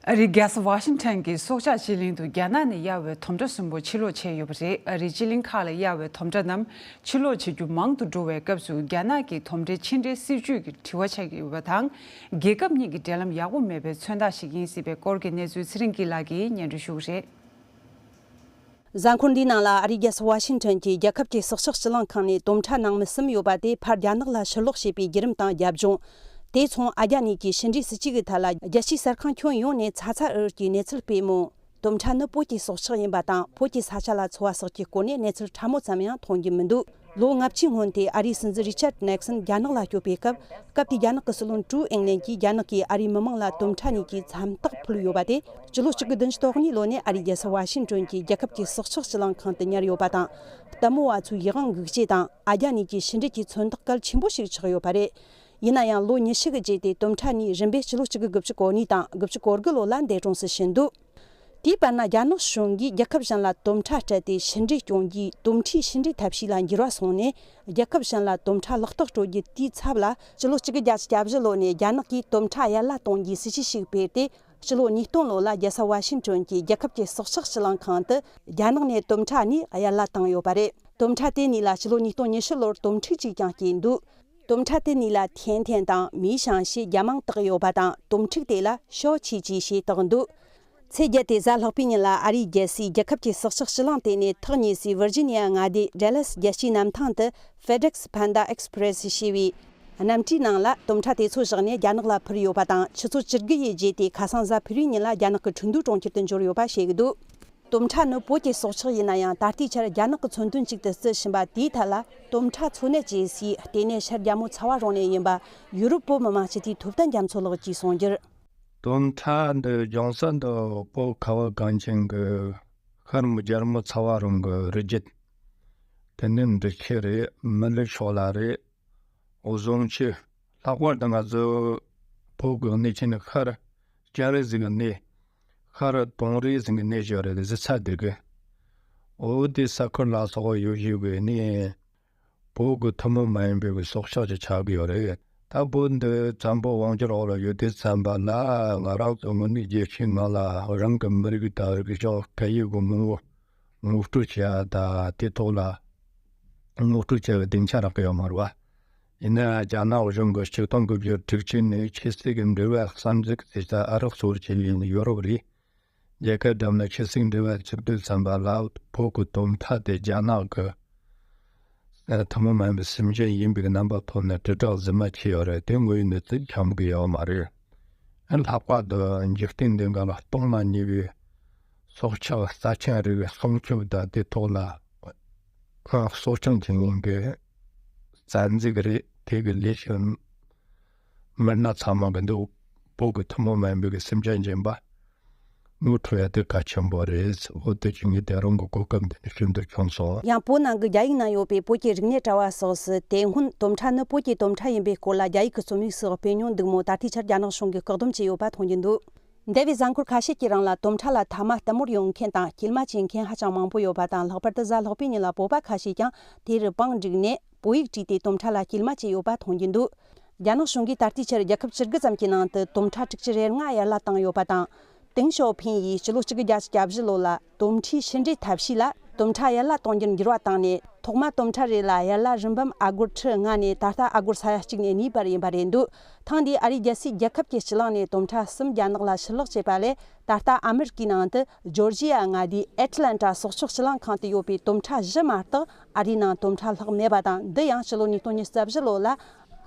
ཨ་རིའི་རྒྱལ་ས་ཝ་ཤིང་ཊོན་གྱི་སྲོག་ཆགས་སྤྱི་གླིང་དུ་རྒྱ་ནག་ནས་གཡར་བའི་དོམ་ཁྲ་གསུམ་པོ་ཕྱིར་ལོག་བྱས་ཡོད་པ་རེད། ཨ་རིའི་སྤྱི་གླིང་ཁག་ལ་གཡར་བའི་དོམ་ཁྲ་རྣམས་ཕྱིར་ལོག་བྱེད་རྒྱུ་མང་དུ་འགྲོ་བའི་སྐབས་སུ། རྒྱ་ནག་གི་དོམ་ཁྲའི་ཕྱི་འབྲེལ་སྲིད་ཇུས་ཀྱི་དྲི་བ་ཆགས་ཀྱི་ཡོད་པ་དང་། རྒྱལ་ཁབ་གཉིས་ཀྱི་འབྲེལ་ལམ་ཡག་པོ་མེད་པའི་མཚོན་རྟགས་ཤིག་ཡིན་སྲིད་པའི་སྐོར་གྱི་གནས་ཚུལ་ཚེ་རིང་སྐྱིད་ལགས་ཀྱིས་སྙན་སྒྲོན་ཞུ་གི་རེད། གཟའ་འཁོར་འདིའི་ནང་ལ་ཨ་རིའི་རྒྱལ་ས་ཝ་ཤིང་ཊོན་གྱི་རྒྱལ་ཁབ་ཀྱི་སྲོག་ཆགས་སྤྱི་གླིང་ཁང་ནས་དོམ་ཁྲ་ནང་མི་གསུམ་ཡོད་པ་དེ་ཕར་རྒྱ་ནག་ལ་ཕྱིར་ལོག་བྱས་པའི་བརྒྱུད་རིམ་དང་རྒྱབ་ལྗོངས། དེ་མཚུངས། ཨ་རྒྱ་གཉིས་ཀྱི་ཕྱི་འབྲེལ་སྲིད་ཇུས་ཀྱི་ཐད་ལ་རྒྱལ་སྤྱིའི་གསར་ཁང་ཁྱོན་ཡོངས་ནས་ཚ་ཚ་འུར་འུར་གྱིས་གནས་ཚུལ་སྤེལ་མོད། དོམ་ཁྲ་ནི་བོད་ཀྱི་སྲོག་ཆགས་ཡིན་པ་དང་། བོད་ཀྱི་ས་ཆ་ལ་འཚོ་བ་གསོག་རྒྱུའི་སྐོར་ནས་གནས་ཚུལ་ཕྲ་མོ་ཙམ་ཡང་མཐོང་རྒྱུ་མི་འདུག། ལོ་ལྔ་བཅུའི་སྔོན་དེ་ཨ་རིའི་སྲིད་འཛིན་རི་ཆར་ཌི་ནེག་སོན་རྒྱ་ནག་ལ་བསྐྱོད་པའི་སྐབས། སྐབས་དེའི་རྒྱ་ནག་གི་སྲིད་བློན་ཀྲུའུ་ཨིང་ལན་གྱིས་རྒྱ་ནག་གིས་ཨ་རིའི་མི་མང་ལ་དོམ་ཁྲ་གཉིས་ཀྱི་མཚམས་རྟགས་ཕུལ་ཡོད་པ་དེ། ཕྱི་ལོ་གཅིག་དགུ་བདུན་ཅུ་དོན་གཉིས་ལོ་ནས་ཨ་རིའི་རྒྱལ་ས་ཝ་ཤིང་ཊོན་གྱི་རྒྱལ་ཁབ་ཀྱི་སྲོག་ཆགས་སྤྱི་གླིང་ཁང་དུ་ཉར་ཡོད་པ་དང་། ལྟད་མོ་བ་ཚོའི་ཡིད་དབང་འགུག་བྱེད་དང་། ཨ་རྒྱ་གཉིས་ཀྱི་ཕྱི་འབྲེལ་གྱི་མཚོན་རྟགས་གལ་ཆེན་པོ་ཞིག་ཆགས་ཡོད་པ་རེད། ཡིན་ན་ཡང་། ལོ་ཉི་ཤུ་གི་རྗེས་ཏེ་དོམ་ཁྲ་གཉིས་རིམ་པས་ཕྱི་ལོ་གཅིག་དགུ་དགུ་བཅུ་གོ་གཉིས་དང་དགུ་བཅུ་གོ་དགུ་ལོ་ལ་འདས་གྲོངས་སུ་ཕྱིན་འདུག། དེའི་བར་ན། རྒྱ་ནག་གཞུང་གིས་རྒྱལ་ཁབ་གཞན་ལ་དོམ་ཁྲ་སྤྲད་དེ་ཕྱི་འབྲེལ་སྐྱོང་རྒྱུའི་དོམ་ཁྲའི་ཕྱི་འབྲེལ་ཐབས་ཤེས་ལ་འགྱུར་བ་སོང་ནས། རྒྱལ་ཁབ་གཞན་ལ་དོམ་ཁྲ་ལག་རྟགས་སྤྲོད་རྒྱུ་དེའི་ཚབ་ལ། སྤྱི་ལོ་གཅིག་དགུ་བརྒྱད་ཅུ་གྱ་བཞི་ལོ་ནས་རྒྱ་ནག་གིས་དོམ་ཁྲ་གཡར་ལ་གཏོང་རྒྱུའི་སྲིད་ཇུས་ཤིག་སྤེལ་ཏེ། སྤྱི་ལོ་ཉིས་སྟོང་ལོ་ལ་རྒྱལ་ས་ཝ་ཤིང་ཊོན་གྱི་རྒྱལ་ཁབ་ཀྱི་སྲོག་ཆགས་སྤྱི་གླིང་ཁང་དུ་རྒྱ་ནག་ནས་དོམ་ཁྲ་གཉིས་གཡར་ལ་བཏང་ཡོད་པ་རེད། དོམ་ཁྲ་དེ་གཉིས་ལ་སྤྱི་ལོ་ཉིས་སྟོང་ཉི་ཤུ་ལོར་དོམ་ཕྲུག་ཅིག་ཀྱང་སྐྱེས་འདུག། དོམ་ཁྲ་དེ་གཉིས་ལ་ཐན་ཐན་དང་མིའི་ཞང་ཞེས་རྒྱ་མིང་བཏགས་ཡོད་པ་དང་། དོམ་ཕྲུག་དེ་ལ་ཤའོ་ཆི་ཆི་ཞེས་བཏགས་འདུག། ཚེས་བརྒྱད་དེ་གཟའ་ལྷག་པའི་ཉིན་ལ་ཨ་རིའི་རྒྱལ་སའི་རྒྱལ་ཁབ་ཀྱི་སྲོག་ཆགས་སྤྱི་གླིང་དེ་ནས་ཐག་ཉེ་སའི་ཝིར་ཇི་ནི་ཡ་མངའ་སྡེའི་ཌལ་ལཱས་རྒྱལ་སྤྱིའི་གནམ་ཐང་དུ་ཧྥེ་ཌེག་སི་ཕན་ཌ་ཨེག་སི་པི་རེ་སི་ཞེས་པའི་གནམ་གྲུའི་ནང་ལ་དོམ་ཁྲ་དེ་ཚོ་བཞག་ནས་རྒྱ་ནག་ལ་འཕུར་ཡོད་པ་དང་། ཆུ་ཚོད་བཅུ་དགུ་ཡི་རྗེས་ཏེ་ཁ་སང་གཟའ་ཕུར་བུའི་ཉིན་ལ་རྒྱ་ནག་གི་ཁྲིན་ཏུའུ་གྲོང་ཁྱེར་དུ་འབྱོར་ཡོད་པ་ཞིག་འདུག། དོམ་ཁྲ་ནི་བོད་ཀྱི་སྲོག་ཆགས་ཡིན་ན་ཡང་། ད་ལྟའི་ཆར་རྒྱ་ནག་གི་མཚོན་དོན་གཅིག་ཏུ་བརྩི་བཞིན་པ་དེའི་ཐད་ལ། དོམ་ཁྲ་འཚོ་གནས་བྱེད་སའི་ལྟེ་གནས་ཤར་རྒྱ་མོ་ཚ་བ་རོང་ནས་ཡིན་པ་ཡུ་རོབ་བོད་མི་མང་སྤྱི་འཐུས་ཐོབ་ཐང་རྒྱ་མཚོ་ལགས་ཀྱིས་གསུངས་རྒྱུར། དོམ་ཁྲ་འདི་ལྗོངས་ས་འདི་བོད་ཁ་བ་གངས་ཅན་གྱི་ཤར་རྒྱ་མོ་ཚ་བ་རོང་གི་རི་རྒྱུད། དེ་ནས་འབྲི་ཆུ་རེད། མི་ལི་ཤོག་ལ་རེད། འོ་ཟོམ་ཆུ། ལྷག་པར་དུ་ང་ཚོ་བོད་ཀྱི་གནས་ཆེན་ཤར་སྤྱན་རས་གཟིགས་ཀྱི་གནས། ཤར་དུང་རི་ཟེར་གྱི་གནས་ཞིག་རེད། གཟི་ཚ་སྡེ་དགེ། འོ་དེ་ས་ཁུལ་ལ་སོགས་ཡོད་བཞིན་པའི་གནས། བོད་ཀྱི་ཐུན་མོང་མ་ཡིན་པའི་སྲོག་ཆགས་ཅིག་ཆགས་ཀྱི་ཡོད་རེད། ད་བོད་འདི་བཙན་པོའི་དབང་སྒྱུར་འོག་ལ་ཡོད་དུས་ཙམ་པ་ལ། ང་རང་ཚོ་དངོས་གནས་རྒྱལ་སྤྱིའི་ངོས་ལ་རང་གི་མི་རིགས་དང་རིག་གཞུང་སྐད་ཡིག་གི་ངོ་བོ་ངོ་སྤྲོད་བྱེད་ཡ་ད་དེ་ཐོག་ལ་ངོ་སྤྲོད་བྱེད་པའི་སྡིངས་ཆ་རག་གི་ཡོད་མ་རེད་བ། ཡིན་ནའང་རྒྱ་ནག་གཞུང་གིས་ཆིག་སྟོང་དགུ་བརྒྱ་དྲུག་ཅུ་ནས་ཆོས་སྲིད་ཀྱི་འབྲེལ་བ་གསར་འཛུགས་བྱེད་ས་ཨ་རག་གཙོ་བོར་བྱས་པའི་ཡོ་རོབ་རེད། རྒྱལ་ཁབ་འགྲམ་ན་ཆབ་སྲིད་འབྲེལ་བ་བཙུགས་དུས་ཙམ་པ་ལ་བོད་ཀྱི་དོམ་ཁྲ་དེ་རྒྱ་ནག་གི་ཐུན་མོང་མ་ཡིན་པའི་སེམས་ཅན་ཡིན་པའི་རྣམ་པ་ཐོག་ནས་དྲིལ་བསྒྲགས་རྫུན་མ་བྱས་ཡོད་རེད། དེ་དངོས་ཡོད་གནས་ཚུལ་འཆམ་གི་ཡོད་མ་རེད། ལྷག་པར་དུ་འཇིག་རྟེན་འདི་འགའ་ལ་སྟོང་མ་ཉེ་བའི་སྲོག་ཆགས་རྩ་ཆེན་རིགས་སྲུང་སྐྱོབ་དང་དེ་ཐོག་ལ་སྲོག་ཆགས་ཀྱི་ངོས་ཀྱི་རྩ་འཛུགས་རེད། དེ་གི་ལས་ཤིག་མི་སྣ་ཚང་མ་གི་འདུག་བོད་ཀྱི་ཐུན་མོང་མ་ཡིན་པའི་སེམས་ཅན་གཞན་པ་ངོ་འཕྲོད་ཡ་དེ་གལ་ཆེན་པོ་རེད། འོ་དེ་ཅི་ངས་དེ་རང་གི་གོ་སྐབས་འདི་ནས་ཤིན་ཏུ་བྱུང་སོང་། ཡང་བོད་ནང་གི་རྒྱ་ཡིག་ནང་ཡོད་པའི་བོད་ཀྱི་རིག་གནས་དྲ་བ་སོགས་སུ་དེ་སྔོན་དོམ་ཁྲ་ནི་བོད་ཀྱི་དོམ་ཁྲ་ཡིན་པའི་སྐོར་ལ་རྒྱ་ཡིག་གི་རྩོམ་ཡིག་སོགས་སྤེལ་མྱོང་འདུག་མོད། ད་ལྟའི་ཆར་རྒྱ་ནག་གཞུང་གིས་བཀག་སྡོམ་བྱས་ཡོད་པ་མཐོང་རྒྱུ་འདུག་འདས་པའི་གཟའ་འཁོར་ཁ་ཤས་ཀྱི་རིང་ལ་དོམ་ཁྲ་ལ་ཐ་མག་ལྟད་མོར་ཡོང་མཁན་དང་སྐྱེལ་མ་བྱེད་མཁན་ཧ་ཅང་མང་པོ་ཡོད་པ་དང་། ལྷག་པར་དུ་གཟའ་ལྷག་པའི་ཉིན་ལ་བོད་པ་ཁ་ཤས་ཀྱང་དེ་རུ་བང་བསྒྲིགས་ནས་བོད་ཡིག་བྲིས་ཏེ་དོམ་ཁྲ་ལ་སྐྱེལ་མ་བྱས་ཡོད་པ་མཐོང་རྒྱུ་འདུག་རྒྱ་ནག་གཞུང་གིས་ད་ལྟའི་ཆར་རྒྱལ་ཁབ་བཅུ་དགུ་ཙམ་གྱི་ནང་དུ་དོམ་ཁྲ་དྲུག་ཅུ་རེ་ལྔ་ཡར་ལ་བཏང་ཡོད་པ་དང་། ཏེང་ཞའོ་ཕིང་ཡིས་སྤྱི་ལོ་གཅིག་དགུ་བརྒྱ་བརྒྱད་ཅུ་གྱ་བཞི་ལོ་ལ་དོམ་ཁྲའི་ཕྱི་འབྲེལ་ཐབས་ཤེས་ལ་དོམ་ཁྲ་ཡར་ལ་གཏོང་རྒྱུར་འགྱུར་བ་བཏང་ནས། ཐོག་མ་དོམ་ཁྲ་རེ་ལ་ཡར་ལ་རིན་འབུམ་ཨ་སྒོར་ཁྲི་ལྔ་ནས་ད་ལྟ་ཨ་སྒོར་ས་ཡ་གཅིག་ནས་གཉིས་བར་ཡིན་པ་རེད་འདུག་ཐེངས་འདིའི་ཨ་རིའི་རྒྱལ་སའི་རྒྱལ་ཁབ་ཀྱི་སྤྱི་གླིང་ནས་དོམ་ཁྲ་གསུམ་རྒྱ་ནག་ལ་ཕྱིར་ལོག་བྱས་པ་ལས། ད་ལྟ་ཨ་མི་རི་ཀའི་ནང་དུ་ཇོར་ཇི་ཡ་མངའ་སྡེའི་ཨེ་ཊི་ལན་ཊ་སྲོག་ཆགས་སྤྱི་གླིང་ཁང་དུ་ཡོད་པའི་དོམ་ཁྲ་བཞི་མ་གཏོགས་ཨ་རིའི་ནང་དོམ་ཁྲ་ལྷག་མེད་པ་དང་། འདི་ཡང་ཕྱི་ལོ་ཉིས་སྟོང་ཉི་ཤུ་རྩ་བཞི་ལོ་ལ་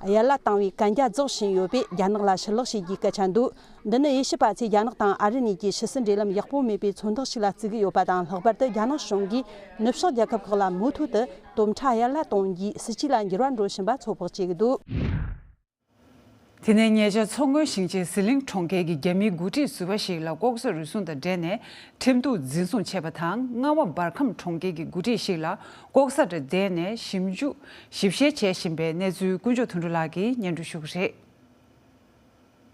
ཡར་ལ་བཏང་བའི་གན་རྒྱ་རྫོགས་ཕྱིན་ཡོད་པས་རྒྱ་ནག་ལ་ཕྱིར་ལོག་བྱེད་རྒྱུའི་སྐད་ཆ་འདུག་འདི་ནི་དབྱེ་ཞིབ་པ་ཚོས་རྒྱ་ནག་དང་ཨ་རི་གཉིས་ཀྱི་ཕྱི་སྲིད་འབྲེལ་ལམ་ཡག་པོ་མེད་པའི་མཚོན་རྟགས་ཤིག་ལ་བརྩི་གི་ཡོད་པ་དང་། ལྷག་པར་དུ་རྒྱ་ནག་གཞུང་གིས་ནུབ་ཕྱོགས་རྒྱལ་ཁབ་ཁག་ལ་མུ་མཐུད་དུ་དོམ་ཁྲ་ཡར་ལ་གཏོང་རྒྱུའི་སྲིད་ཇུས་ལ་འགྱུར་བ་འགྲོ་བཞིན་པ་ཚོད་དཔག་བྱེད་ཀྱི་འདུག་དེ་ནས་ཉེ་ཆར་མཚོ་སྔོན་ཞིང་ཆེན་ཟི་ལིང་གྲོང་ཁྱེར་གྱི་རྒྱ་མིའི་འགོ་ཁྲིད་ཟུར་པ་ཞིག་ལ་ལྐོག་ཟ་རུལ་སུངས་དང་འབྲེལ་ནས་ཁྲིམས་གཏུག་འཛིན་བཟུང་བྱས་པ་དང་། རྔ་བ་འབར་ཁམས་གྲོང་ཁྱེར་གྱི་འགོ་ཁྲིད་ཞིག་ལ་ལྐོག་ཟ་དང་འབྲེལ་ནས་ཞིབ་འཇུག་ཞིབ་བཤེར་བྱེད་བཞིན་པའི་གནས་ཚུལ་དཀོན་མཆོག་དོན་གྲུབ་ལགས་ཀྱིས་སྙན་སྒྲོན་ཞུ་གི་རེད།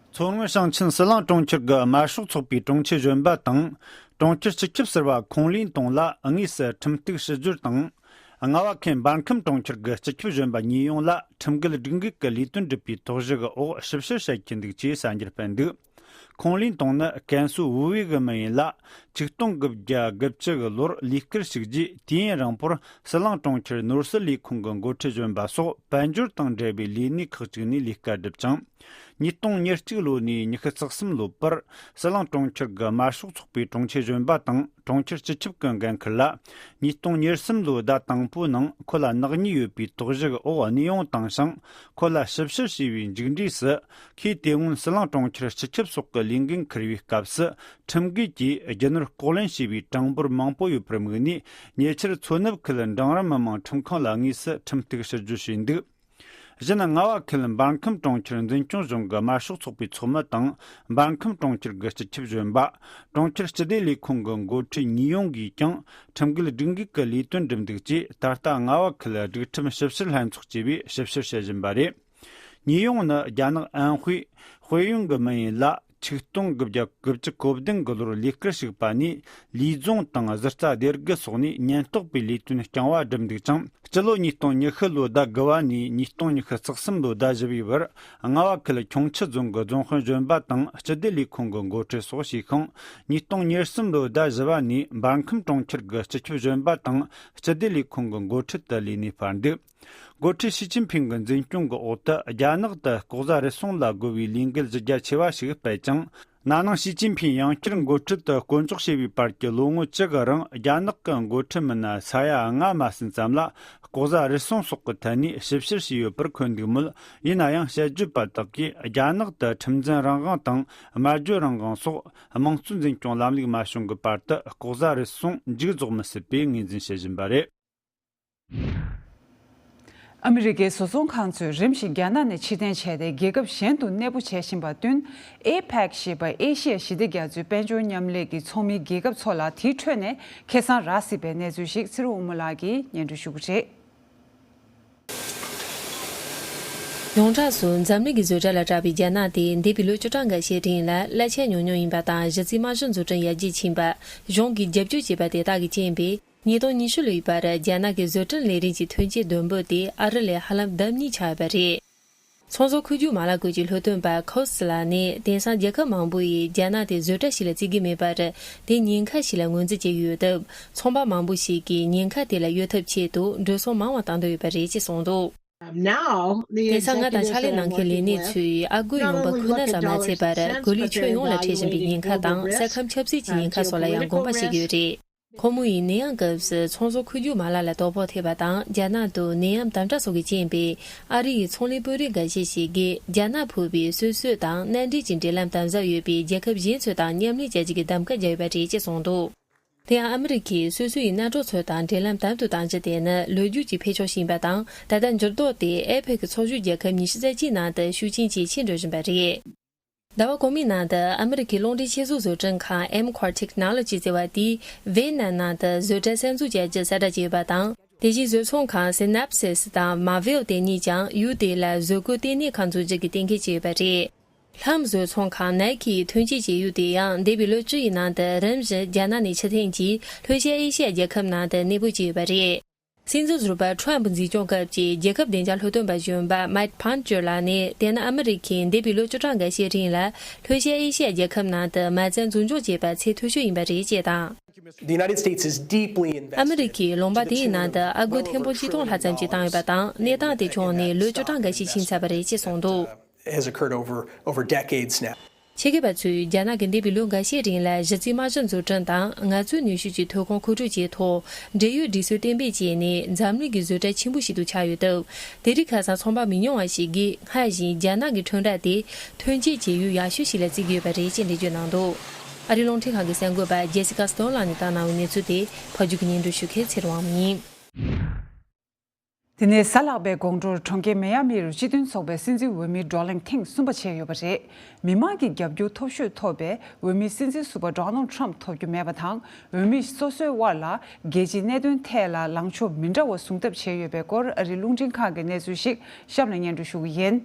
མཚོ་སྔོན་ཞིང་ཆེན་ཟི་ལིང་གྲོང་ཁྱེར་གྱི་དམར་ཤོག་ཚོགས་པའི་གྲོང་ཁྱེར་གཞོན་པ་དང་། གྲོང་ཁྱེར་སྤྱི་ཁྱབ་ཟུར་པ་ཁོང་ལིན་ཏུང་ལ་དངོས་སུ་ཁྲིམས་གཏུག་ཞིབ་སྦྱོར་དང་། རྔ་བ་ཁུལ་འབར་ཁམས་གྲོང་ཁྱེར་གྱི་སྤྱི་ཁྱབ་གཞོན་པ་གཉིས་ཡོངས་ལ་ཁྲིམས་འགལ་སྒྲིག་འགལ་གྱི་ལས་དོན་སྒྲུབ་པའི་དོགས་གཞི་གི་འོག་ཞིབ་བཤེར་བྱེད་ཀྱི་འདུག་ཅེས་གསར་འགྱུར་སྤེལ་འདུག་ཁོང་ལིན་ཏུང་ནི་ཀན་སུའུ་ཝུའུ་ཝེ་གི་མི་ཡིན་ལ། ཆིག་སྟོང་དགུ་བརྒྱ་དགུ་བཅུ་གི་ལོར་ལས་ཀར་ཞུགས་རྗེས། དུས་ཡུན་རིང་པོར་ཟི་ལིང་གྲོང་ཁྱེར་ནོར་སྲིད་ལས་ཁུངས་ཀྱི་འགོ་ཁྲིད་གཞོན་པ་སོགས་དཔལ་འབྱོར་དང་འབྲེལ་བའི་ལས་གནས་ཁག་ཅིག་ནས་ལས་ཀ་བསྒྲུབས་ཅིང་། ཉིས་སྟོང་ཉེར་གཅིག་ལོ་ནས་ཉི་ཤུ་རྩ་གསུམ་ལོ་བར་ཟི་ལིང་གྲོང་ཁྱེར་གྱི་དམར་ཤོག་ཚོགས་པའི་གྲོང་ཁྱེར་གཞོན་པ་དང་། གྲོང་ཁྱེར་སྤྱི་ཁྱབ་ཀྱི་འགན་འཁུར་ལ། ཉིས་སྟོང་ཉེར་གསུམ་ལོའི་ཟླ་དང་པོའི་ནང་ཁོ་ལ་ནག་ཉེས་ཡོད་པའི་དོགས་གཞི་འོག་གནས་དབྱུང་བཏང་ཞིང་། ཁོ་ལ་ཞིབ་བཤེར་བྱས་པའི་མཇུག་འབྲས་སུ། ཁོས་དེ་སྔོན་ཟི་ལིང་གྲོང་ཁྱེར་སྤྱི་ཁྱབ་སོགས་ཀྱི་ལས་འགན་འཁུར་བའི་སྐབས་སུ། ཁྲིམས་འགལ་གྱིས་རྒྱུ་ནོར་ལྐོག་ལེན་བྱས་པའི་གྲངས་འབོར་མང་པོ་ཡོད་པར་དམིགས་ནས། ཉེ་ཆར་མཚོ་ནུབ་ཁུལ་འབྲིང་རིམ་མི་དམངས་ཁྲིམས་ཁང་ལ་དངོས་སུ་ཁྲིམས་གཏུག་ཞིབ་བརྗོད་བྱས་འདུག་གཞན། རྔ་བ་ཁུལ་འབར་ཁམས་གྲོང་ཁྱེར་འཛིན་སྐྱོང་གཞུང་གི་དམར་ཤོག་ཚོགས་པའི་ཚོགས་མི་དང་། འབར་ཁམས་གྲོང་ཁྱེར་གྱི་སྤྱི་ཁྱབ་གཞོན་པ། གྲོང་ཁྱེར་སྤྱི་བདེ་ལས་ཁུངས་ཀྱི་འགོ་ཁྲིད་གཉིས་ཡོངས་ཀྱིས་ཀྱང་ཁྲིམས་འགལ་སྒྲིག་འགལ་གྱི་ལས་དོན་བསྒྲུབས་འདུག་ཅེས། ད་ལྟ་རྔ་བ་ཁུལ་སྒྲིག་ཁྲིམས་ཞིབ་བཤེར་ལྷན་ཚོགས་ཅེས་པས་ཞིབ་བཤེར་བྱེད་བཞིན་པ་རེད། གཉིས་ཡོངས་ནི་རྒྱ་ནག་ཨན་ཧུའེ་དཔལ་ཡོན་གྱི་མི་ཡིན་ལ། ཆིག་སྟོང་དགུ་བརྒྱ་དགུ་བཅུ་གོ་བདུན་གྱི་ལོར་ལས་ཀར་ཞུགས་པ་ནས། ལུས་སྦྱོང་དང་གཟི་རྩ་སྡེ་དགུ་སོགས་ནས་ཉེན་རྟོག་པའི་ལས་དོན་རྐྱང་བ་བསྒྲུབས་འདུག་ཅིང་། སྤྱི་ལོ་ཉིས་སྟོང་ཉི་ཤུ་ལོའི་ཟླ་དགུ་པ་ནས་ཉིས་སྟོང་ཉི་ཤུ་རྩ་གསུམ་ལོའི་ཟླ་བཞི་པའི་བར། རྔ་བ་ཁུལ་ཁྱུང་མཆུ་རྫོང་གི་རྫོང་དཔོན་གཞོན་པ་དང་སྤྱི་བདེ་ལས་ཁུངས་ཀྱི་འགོ་ཁྲིད་སོགས་བྱས་ཤིང་། ཉིས་སྟོང་ཉེར་གསུམ་ལོའི་ཟླ་བཞི་པ་ནས་འབར་ཁམས་གྲོང་ཁྱེར་གྱི་སྤྱི་ཁྱབ་གཞོན་པ་དང་སྤྱི་བདེ་ལས་ཁུངས་ཀྱི་འགོ་ཁྲིད་དུ་ལས་གནས་སྤར་འདུག་འགོ་ཁྲིད་ཞི་ཅིན་ཕིང་གི་འཛིན་སྐྱོང་གི་འོག་ཏུ། རྒྱ་ནག་ཏུ་ལྐོག་ཟ་རུལ་སུངས་ལ་རྒོལ་བའི་ལས་འགུལ་གཞི་རྒྱ་ཆེ་བ་ཞིག་སྤེལ་ཅིང་། ན་ནིང་ཞི་ཅིན་ཕིང་ཡང་བསྐྱར་འགོ་ཁྲིད་དུ་བསྐོ་འཇོག་བྱས་པའི་བར་གྱི་ལོ་ངོ་བཅུ་གི་རིང་། རྒྱ་ནག་གི་འགོ་ཁྲིད་མི་སྣ་ས་ཡ་ལྔ་མ་ཟིན་ཙམ་ལ་ལྐོག་ཟ་རུལ་སུངས་སོགས་ཀྱི་ཐད་ནས་ཞིབ་བཤེར་བྱས་ཡོད་པར་འཁོད་འདུག་མོད། ཡིན་ན་ཡང་། དཔྱད་བརྗོད་པ་དག་གིས་རྒྱ་ནག་ཏུ་ཁྲིམས་འཛིན་རང་དབང་དང་། སྨྲ་བརྗོད་རང་དབང་སོགས་དམངས་གཙོའི་འཛིན་སྐྱོང་ལམ་ལུགས་མ་བྱུང་གི་བར་དུ། ལྐོག་ཟ་རུལ་སུངས་མཇུག་རྫོགས་མི་སྲིད་པའི་ངོས་འཛིན་བྱེད་བཞིན་པ་རེད། ཨ་མི་རི་ཀའི་བཟོ་ཚོང་ཁང་ཚོས་རིམ་བཞིན་རྒྱ་ནག་ནས་ཕྱིར་འཐེན་བྱས་ཏེ། རྒྱལ་ཁབ་གཞན་དུ་གནས་སྤོ་བྱས་བཞིན་པར་བསྟུན། ཨེ་པེག་ཞེས་པ་ཨེ་ཤི་ཡ་ཞི་བདེ་རྒྱ་མཚོའི་དཔལ་འབྱོར་མཉམ་ལས་ཀྱི་ཚོགས་མིའི་རྒྱལ་ཁབ་ཚོ་ལ་དེའི་ཁྲོད་ནས་ཁེ་བཟང་རག་སྲིད་པའི་གནས་ཚུལ་ཞིག་ཚེ་རིང་དབང་མོ་ལགས་ཀྱིས་སྙན་སྒྲོན་ཞུ་གི་རེད། ཡོངས་གྲགས་སུ་འཛམ་གླིང་གི་བཟོ་གྲྭ་ལ་གྲགས་པའི་རྒྱ་ནག་དེ་འདས་པའི་ལོ་བཅུ་གྲངས་འགའ་ཤས་རིང་ལ་གླ་ཆ་ཉུང་ཉུང་ཡིན་པ་དང་། གཞི་རྩའི་མ་གཞི་འཛུགས་སྐྲུན་ཡར་རྒྱས་ཕྱིན་པ། གཞུང་གིས་རྒྱབ་སྐྱོར་བྱས་པ་དེ་དག་གི་རྐྱེན་པས། ཉིས་སྟོང་ཉི་ཤུ་ལོའི་བར་རྒྱ་ནག་གི་བཟོ་སྐྲུན་ལས་རིགས་ཀྱི་ཐོན་སྐྱེད་བསྡོམས་པོ་དེ་ཨ་རི་ལས་ཧ་ལམ་ལྡབ་གཉིས་ཆག་ཡོད་པ་རེད། ཚོང་ཟོག་འཁོར་རྒྱུག་མ་ལག་ཁུལ་གྱི་སློབ་སྟོན་པ་ཁོ་སི་ལགས་ནས། དེང་སང་རྒྱལ་ཁབ་མང་པོ་ཡིས་རྒྱ་ནག་དེ་བཟོ་གྲྭ་ཞིག་ལ་བརྩི་གི་མེད་པར། དེ་ཉེན་ཁ་ཞིག་ལ་ངོས་འཛིན་བྱེད་ཀྱི་ཡོད་སྟབས། ཚོང་པ་མང་པོ་ཞིག་གིས་ཉེན་ཁ་དེ་ལ་གཡོལ་ཐབས་ཆེད་དུ་འགྲོ་སོང་མང་བ་བཏང་འདོད་ཡོད་པ་རེད་ཅེས་གསུངས་འདུག་དེང་སང་ང་དང་ཕྱག་ལས་གནང་མཁན་ལས་སྣེ་ཚོས་ཨ་སྒོར་ཡོང་འབབ་ཁོ་ན་ཙམ་མ་ཚད་པར་གོ་ལའི་ཁྱོན་ཡོངས་ལ་འཕྲད་བཞིན་པའི་ཉེན་ཁ་དང་ས་ཁམས་ཆབ་སྲིད་ཀྱི་ཉེན་ཁ་སོགས་ལ་ཡང་དགོངས་པ་བཞེས་ཀྱི་ཡོད་རེད། ཁོང་མོ་ཡིས་ནད་ཡམས་སྐབས་སུ་ཚོང་ཟོག་འཁོར་རྒྱུག་མ་ལག་ལ་དོ་ཕོག་ཐེབས་པ་དང་རྒྱ་ནག་ཏུ་ནད་ཡམས་དམ་དྲག་སོགས་ཀྱི་རྐྱེན་པས་ཨ་རི་ཡི་ཚོང་ལས་དཔོན་རིགས་འགའ་ཤས་ཤིག་གིས་རྒྱ་ནག་ཕུད་པའི་སོ་སོའི་དང་མནའ་འབྲེལ་གྱི་འབྲེལ་ལམ་དམ་ཟབ་ཡོད་པའི་རྒྱལ་ཁབ་གཞན་ཚོ་དང་མཉམ་ལས་བྱ་རྒྱུ་གི་གདམ་ག་བརྒྱབ་ཡོད་པ་རེད་ཅེས་གསུངས་འདུག་དེ་ཡང་ཨ་མི་རི་ཁས་སོ་སོ་ཡི་མནའ་གྲོགས་ཚོ་དང་འབྲེལ་ལམ་དམ་དུ་གཏང་རྒྱུ་དེ་ནི་ལོ་རྒྱུས་ཀྱི་འཕེལ་ཕྱོགས་ཤིག་ཡིན་པ་དང་། ད་ལྟ་འགྱུར་ལྡོག་དེ་ཨེ་པེག་ཚོགས་ཞུགས་རྒྱལ་ཁབ་ཉི་ཤུ་རྩ་གཅིག་ནང་དུ་ཤུགས་རྐྱེན་ཇེ་ཆེར་འགྲོ་བཞིན་པ་རེད། ཟླ་བ་གོང་མའི་ནང་དུ་ཨ་མི་རི་ཁའི་རླུང་འཕྲིན་ཆེད་བཟོ་བཟོ་སྐྲུན་ཁང་Amcor Technology ཟེར་བ་དེས་ཝེ་ནན་ནང་དུ་བཟོ་གྲྭ་གསར་འཛུགས་བྱ་རྒྱུ་གསལ་བསྒྲགས་བྱས་ཡོད་པ་དང་། དེ་བཞིན་བཟོ་ཚོང་ཁང་Synopsys དང་Marvell དེ་གཉིས་ཀྱང་ཡུལ་དེ་ལ་བཟོ་བཀོད་ལྟེ་གནས་ཁང་འཛུགས་རྒྱུ་གི་གཏན་འཁེལ་བྱས་ཡོད་པ་རེད། ལྷམ་བཟོ་ཚོང་ཁང་Nike ཡི་ཐོན་སྐྱེད་བྱེད་ཡུལ་དེ་ཡང་འདས་པའི་ལོ་བཅུ་ཡི་ནང་དུ་རིམ་བཞིན་རྒྱ་ནག་ནས་ཕྱིར་འཐེན་གྱིས་ལྷོ་ཤར་ཨེ་ཤི་ཡ་རྒྱལ་ཁབ་ནང་དུ་གནས་སྤོ་བྱས་ཡོད་པ་རེད། སྲིད་འཛིན་ཟུར་པ་Trump འཛིན་སྐྱོང་སྐབས་ཀྱི་རྒྱལ་ཁབ་བདེ་འཇགས་ལྷོ་སྟོན་པ་གཞོན་པ་Mike Pompeo ལགས་ནས་དེ་ནི་ཨ་མི་རི་ཁས་འདས་པའི་ལོ་བཅུ་གྲངས་འགའ་ཤས་རིང་ལ་ལྷོ་ཤར་ཨེ་ཤི་ཡ་རྒྱལ་ཁབ་ནང་དུ་མ་རྩ་འཛུགས་འཇོག་བྱས་པ་ཚད་མཐོ་ཤོས་ཡིན་པ་རེད་ཅེས་དང་། The United States is deeply invested. ཨ་མི་རི་ཁས་ལུང་པ་དེའི་ནང་དུ་ཨ་སྒོར་ཐེར་འབུམ་ཆིག་སྟོང་ལྷག་ཙམ་ཞིག་བཏང་ཡོད་པ་དང་། གནས་སྟངས་དེ་བྱུང་ནས་ལོ་བཅུ་གྲངས་འགའ་ཤས་ཕྱིན་ཚར་བ་རེད་ཅེས་གསུངས་འདུག has occurred over, over decades now. ཆེད་མཁས་པ་ཚོས་རྒྱ་ནག་གིས་འདས་པའི་ལོ་འགའ་ཤས་རིང་ལ་གཞི་རྩའི་རྨང་གཞི་འཛུགས་སྐྲུན་དང་ངལ་རྩོལ་ནུས་ཤུགས་ཀྱི་ཐོན་ཁུངས་མཁོ་སྤྲོད་བྱས་ཐོག་འབྲེལ་ཡོད་སྒྲིག་སྲོལ་གཏན་འབེབས་བྱས་ནས་འཛམ་གླིང་གི་བཟོ་གྲྭ་ཆེན་པོ་ཞིག་ཏུ་ཆགས་ཡོད་སྟབས། དེ་རིང་ཁ་སང་ཚོང་པ་མི་ཉུང་བ་ཞིག་གིས་སྔར་བཞིན་རྒྱ་ནག་གི་ཁྲོམ་ར་དེ་ཐོན་སྐྱེད་བྱེད་ཡུལ་ཡག་ཤོས་ཤིག་ལ་བརྩི་གི་ཡོད་པ་རེད་ཅེས་འགྲེལ་བརྗོད་གནང་འདུག་ཨ་རིའི་རླུང་འཕྲིན་ཁང་གི་གསར་འགོད་པ་Jessica Stone ལགས་ནས་བཏང་གནང་བའི་གནས་ཚུལ་དེ་ཕབ་སྒྱུར་གྱིས་སྙན་སྒྲོན་ཞུ་མཁན་ཚེ་རིང་དབང་མོ་ཡིན། དེ་ནས་གཟའ་ལྷག་པའི་དགོང་དྲོར་གྲོང་ཁྱེར་མེ་ཡ་མིར་སྤྱི་མཐུན་ཚོགས་པའི་སྲིད་འཛིན་འོས་མིའི་བགྲོ་གླེང་ཐེངས་གསུམ་པ་བྱས་ཡོད་པ་རེད། མི་མང་གི་རྒྱབ་སྐྱོར་མཐོ་ཤོས་ཐོབ་པའི་འོས་མི་སྲིད་འཛིན་ཟུར་པ་Donald Trump ཐོབ་རྒྱུ་མེད་པ་དང་། འོས་མི་སོ་སོའི་དབར་ལ་རྒྱལ་སྤྱིའི་གནད་དོན་ཐད་ལ་ལངས་ཕྱོགས་མི་འདྲ་བ་བཟུང་ཐབས་བྱས་ཡོད་པའི་སྐོར་ཨ་རིའི་རླུང་འཕྲིན་ཁང་གི་གནས་ཚུལ་ཞིག་གཤམ་ལ་སྙན་སྒྲོན་ཞུ་གི་ཡིན།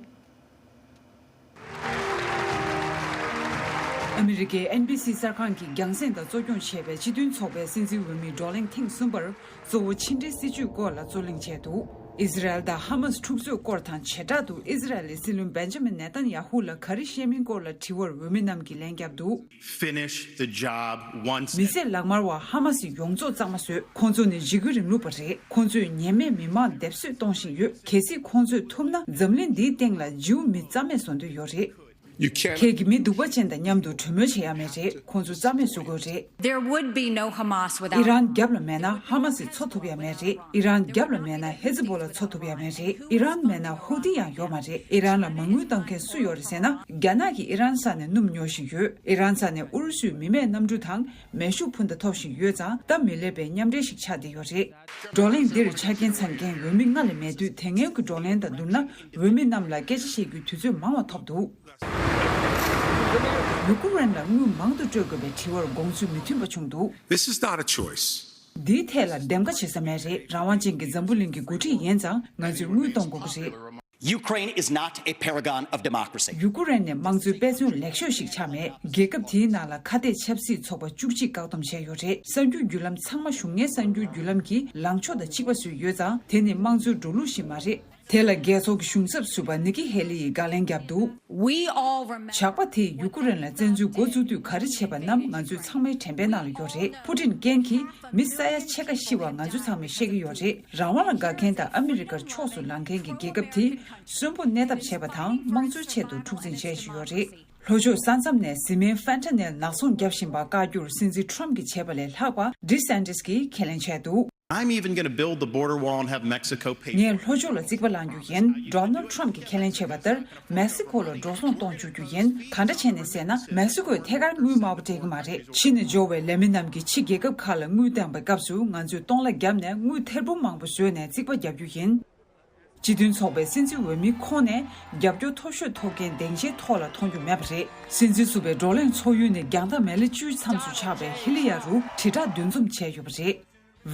ཨ་མི་རི་ཀའི་ཨེན་བྷི་སི་གསར་ཁང་གིས་རྒྱང་སྲིང་དང་གཙོ་སྐྱོང་བྱས་པའི་སྤྱི་མཐུན་ཚོགས་པའི་སྲིད་འཛིན་འོས་མིའི་བགྲོ་གླེང་ཐེངས་གསུམ་པར། གཙོ་བོ་ཕྱི་འབྲེལ་སྲིད་ཇུས་སྐོར་ལ་རྩོད་གླེང་བྱས་འདུག་ཨི་ཟི་རལ་དང་ཧ་མཱ་སི་འཁྲུག་རྩོད་སྐོར་དང་བྱེ་བྲག་ཏུ་ཨི་ཟི་རལ་ལི་སྲིད་བློན་བེན་ཇ་མིན་ནེ་ཐན་ཡ་ཧུ་ལ་ག་རེ་བཤད་མིན་སྐོར་ལ་དྲི་བར་འོས་མི་རྣམས་ཀྱིས་ལན་བརྒྱབ་འདུག Finish the job once and མི་བསད་ལག་དམར་བ་ཧ་མཱ་སི་ཡོངས་རྫོགས་གཙང་མ་བཟོས། ཁོང་ཚོ་ནི་འཇིགས་སྐུལ་རིང་ལུགས་པ་རེད། ཁོང་ཚོས་ཉེས་མེད་མི་མང་སྡེབ་གསོད་གཏོང་བཞིན་ཡོད། གལ་སྲིད་ཁོང་ཚོས་ཐུབ་ན་འཛམ་གླིང་འདིའི་སྟེང་ལ་ཇིའུ་མི་རྩ་མེད་བཟོ་འདོད་ཡོད་རེད། You can't ཁྱེད་ཀྱིས་མི་སྡུག་པ་ཅན་དང་མཉམ་དུ་གྲོས་མོལ་བྱེད་ཡ་མེད་རེད། ཁོང་ཚོ་རྩ་མེད་བཟོ་དགོས་རེད། There would be no Hamas without ཨི་རན་རྒྱབ་ལ་མེད་ན་ཧ་མ་སི་འཚོ་ཐུབ་ཡ་མེད་རེད། ཨི་རན་རྒྱབ་ལ་མེད་ན་ཧེ་ཛི་བོ་ལ་འཚོ་ཐུབ་ཡ་མེད་རེད། ཨི་རན་མེད་ན་ཧུ་ཏི་ཡང་ཡོད་མ་རེད། ཨི་རན་ལ་མ་དངུལ་གཏོང་མཁན་སུ་ཡོད་རེད་ཟེར་ན། རྒྱ་ནག་གིས་ཨི་རན་ས་ནས་སྣུམ་ཉོ་བཞིན་ཡོད། ཨི་རན་ས་ནས་ཨུ་རུ་སུའི་མི་མེད་གནམ་གྲུ་དང་མེ་ཤུགས་འཕུར་མདའ་ཐོབ་བཞིན་ཡོད་ཙང་། སྟབས་མི་ལེགས་པའི་མཉམ་འབྲེལ་ཞིག་ཆགས་བསྡད་ཡོད་རེད། བགྲོ་གླེང་འདིར་ཆ་རྐྱེན་ཚང་མཁན་འོས་མི་ལྔ་ལས་མེད་དུས། དེ་སྔོན་གྱི་བགྲོ་གླེང་དང་བསྡུར་ན། འོས་མི་རྣམས་ལ་སྐད་ཆ་བཤད་རྒྱུའི་དུས་ཚོད་མང་བ་ཐོབ་འདུག་ཡུ་ཀུ་རེན་ལ་དངུལ་མང་དུ་སྤྲོད་དགོས་པའི་དྲི་བར་དགོངས་ཚུལ་མི་མཐུན་པ་བྱུང་འདུག This is not a choice. འདིའི་ཐད་ལ་འདེམས་ཀ་བྱེད་ས་མེད་རེད། རང་དབང་ཅན་གྱི་འཛམ་བུ་གླིང་གི་འགོ་ཁྲིད་ཡིན་ཙང་། ང་ཚོས་དངུལ་གཏོང་དགོས་ཀྱི་རེད། Ukraine is not a paragon of democracy. ཡུ་ཀུ་རེན་ནི་དམངས་གཙོའི་དཔེ་མཚོན་ལེགས་ཤོས་ཤིག་ཆགས་མེད། རྒྱལ་ཁབ་དེའི་ནང་ལ་ཁ་གཏད་ཆབ་སྲིད་ཚོགས་པ་བཅུ་གཅིག་བཀག་སྡོམ་བྱས་ཡོད་རེད། གསར་འགྱུར་བརྒྱུད་ལམ་ཚང་མ་གཞུང་ངན་གསར་འགྱུར་བརྒྱུད་ལམ་གྱི་ལངས་ཕྱོགས་དང་གཅིག་པ་བཟོས་ཡོད་ཙང་། དེ་ནི་དམངས་གཙོའི་འགྲོ་ལུགས་ཤིག་མ་རེད། དེ་ལ་རྒྱལ་ཚོགས་ཀྱི་གཞུང་ཚབ་ཟུར་པ་ནི་ཀི་ཧེ་ལི་ཡིས་དགག་ལན་བརྒྱབ་འདུག We all remember. ཇག་པ་དེས་ཡུ་ཀུ་རེན་ལ་བཙན་འཛུལ་འགོ་བཙུགས་དུས་ག་རེ་བྱས་པ་རྣམས་ང་ཚོའི་ཚང་མའི་དྲན་པའི་ནང་ལ་ཡོད་རེད། ཕུ་ཏིན་རྐྱེན་གྱིས་མི་ས་ཡ་ཕྱེད་ཀ་ཤི་བ་ང་ཚོ་ཚང་མས་ཤེས་ཀྱི་ཡོད་རེད། རང་དབང་ལ་དགའ་མཁན་དང་ཨ་མི་རི་ཀར་ཕྱོགས་སུ་ལངས་མཁན་གྱི་རྒྱལ་ཁབ་དེས་གསོན་པོ་གནས་ཐབས་བྱས་པ་དང་། དམངས་གཙོའི་ཆེད་དུ་འཁྲུག་འཛིང་བྱས་བཞིན་ཡོད་རེད། ལྷོ་ཕྱོགས་ས་མཚམས་ནས་བཟི་སྨན་ཧྥེན་ཐ་ནེལ་ནག་ཚོང་བརྒྱབ་བཞིན་པ་བཀག་རྒྱུར་སྲིད་འཛིན་ཁྲོམ་གྱིས་བྱས་པ་ལས་ལྷག་པ་ཌི་སན་ཏིས་ཀྱིས་ཁས་ལེན་བྱས་འདུག I'm even gonna build the border wall and have Mexico pay. ངས་ལྷོ་ཕྱོགས་ལ་རྩིག་པ་བསླང་རྒྱུ་ཡིན། ཌོ་ནལ་ཁྲོམ་གྱིས་ཁས་ལེན་བྱས་པ་ལྟར། མེག་སི་ཀོ་ལ་འགྲོ་སོང་གཏོང་བཅུག་རྒྱུ་ཡིན། གང་འདྲ་བྱས་ནས་ཟེར་ན། མེག་སི་ཀོས་ཐད་ཀར་དངུལ་དམའ་པོ་སྤྲད་ཀྱི་མ་རེད། ཕྱི་ནས་འབྱོར་བའི་ལས་མི་རྣམས་ཀྱིས་ཕྱི་རྒྱལ་ཁབ་ཁག་ལ་དངུལ་བཏོན་པའི་སྐབས་སུ། ང་ཚོས་སྟོང་ལྭ་བརྒྱབ་ནས་དངུལ་ཐེར་འབུམ་མང་པོ་བཟོས་ནས་རྩིག་པ་བརྒྱབ་རྒྱུ་ཡིན། སྤྱི་མཐུན་ཚོགས་པའི་སྲིད་འཛིན་འོས་མི་ཁོང་ནས་རྒྱབ་སྐྱོར་མཐོ་ཤོས་ཐོབ་མཁན་སྡིངས་ཆའི་ཐོག་ལ་མཐོང་རྒྱུ་མེད་པ་རེད། སྲིད་འཛིན་ཟུར་པའི་བགྲོ་གླེང་ཚོགས་ཡུལ་ནི་རྒྱང་ཐག་མེ་ལེ་བཅུའི་མཚམས་སུ་ཆགས་པའི་ཧི་ལི་ཡ་རུ་དྲིལ་བསྒྲགས་འདུ་འཛོམས་བྱས་ཡོད་པ་རེད།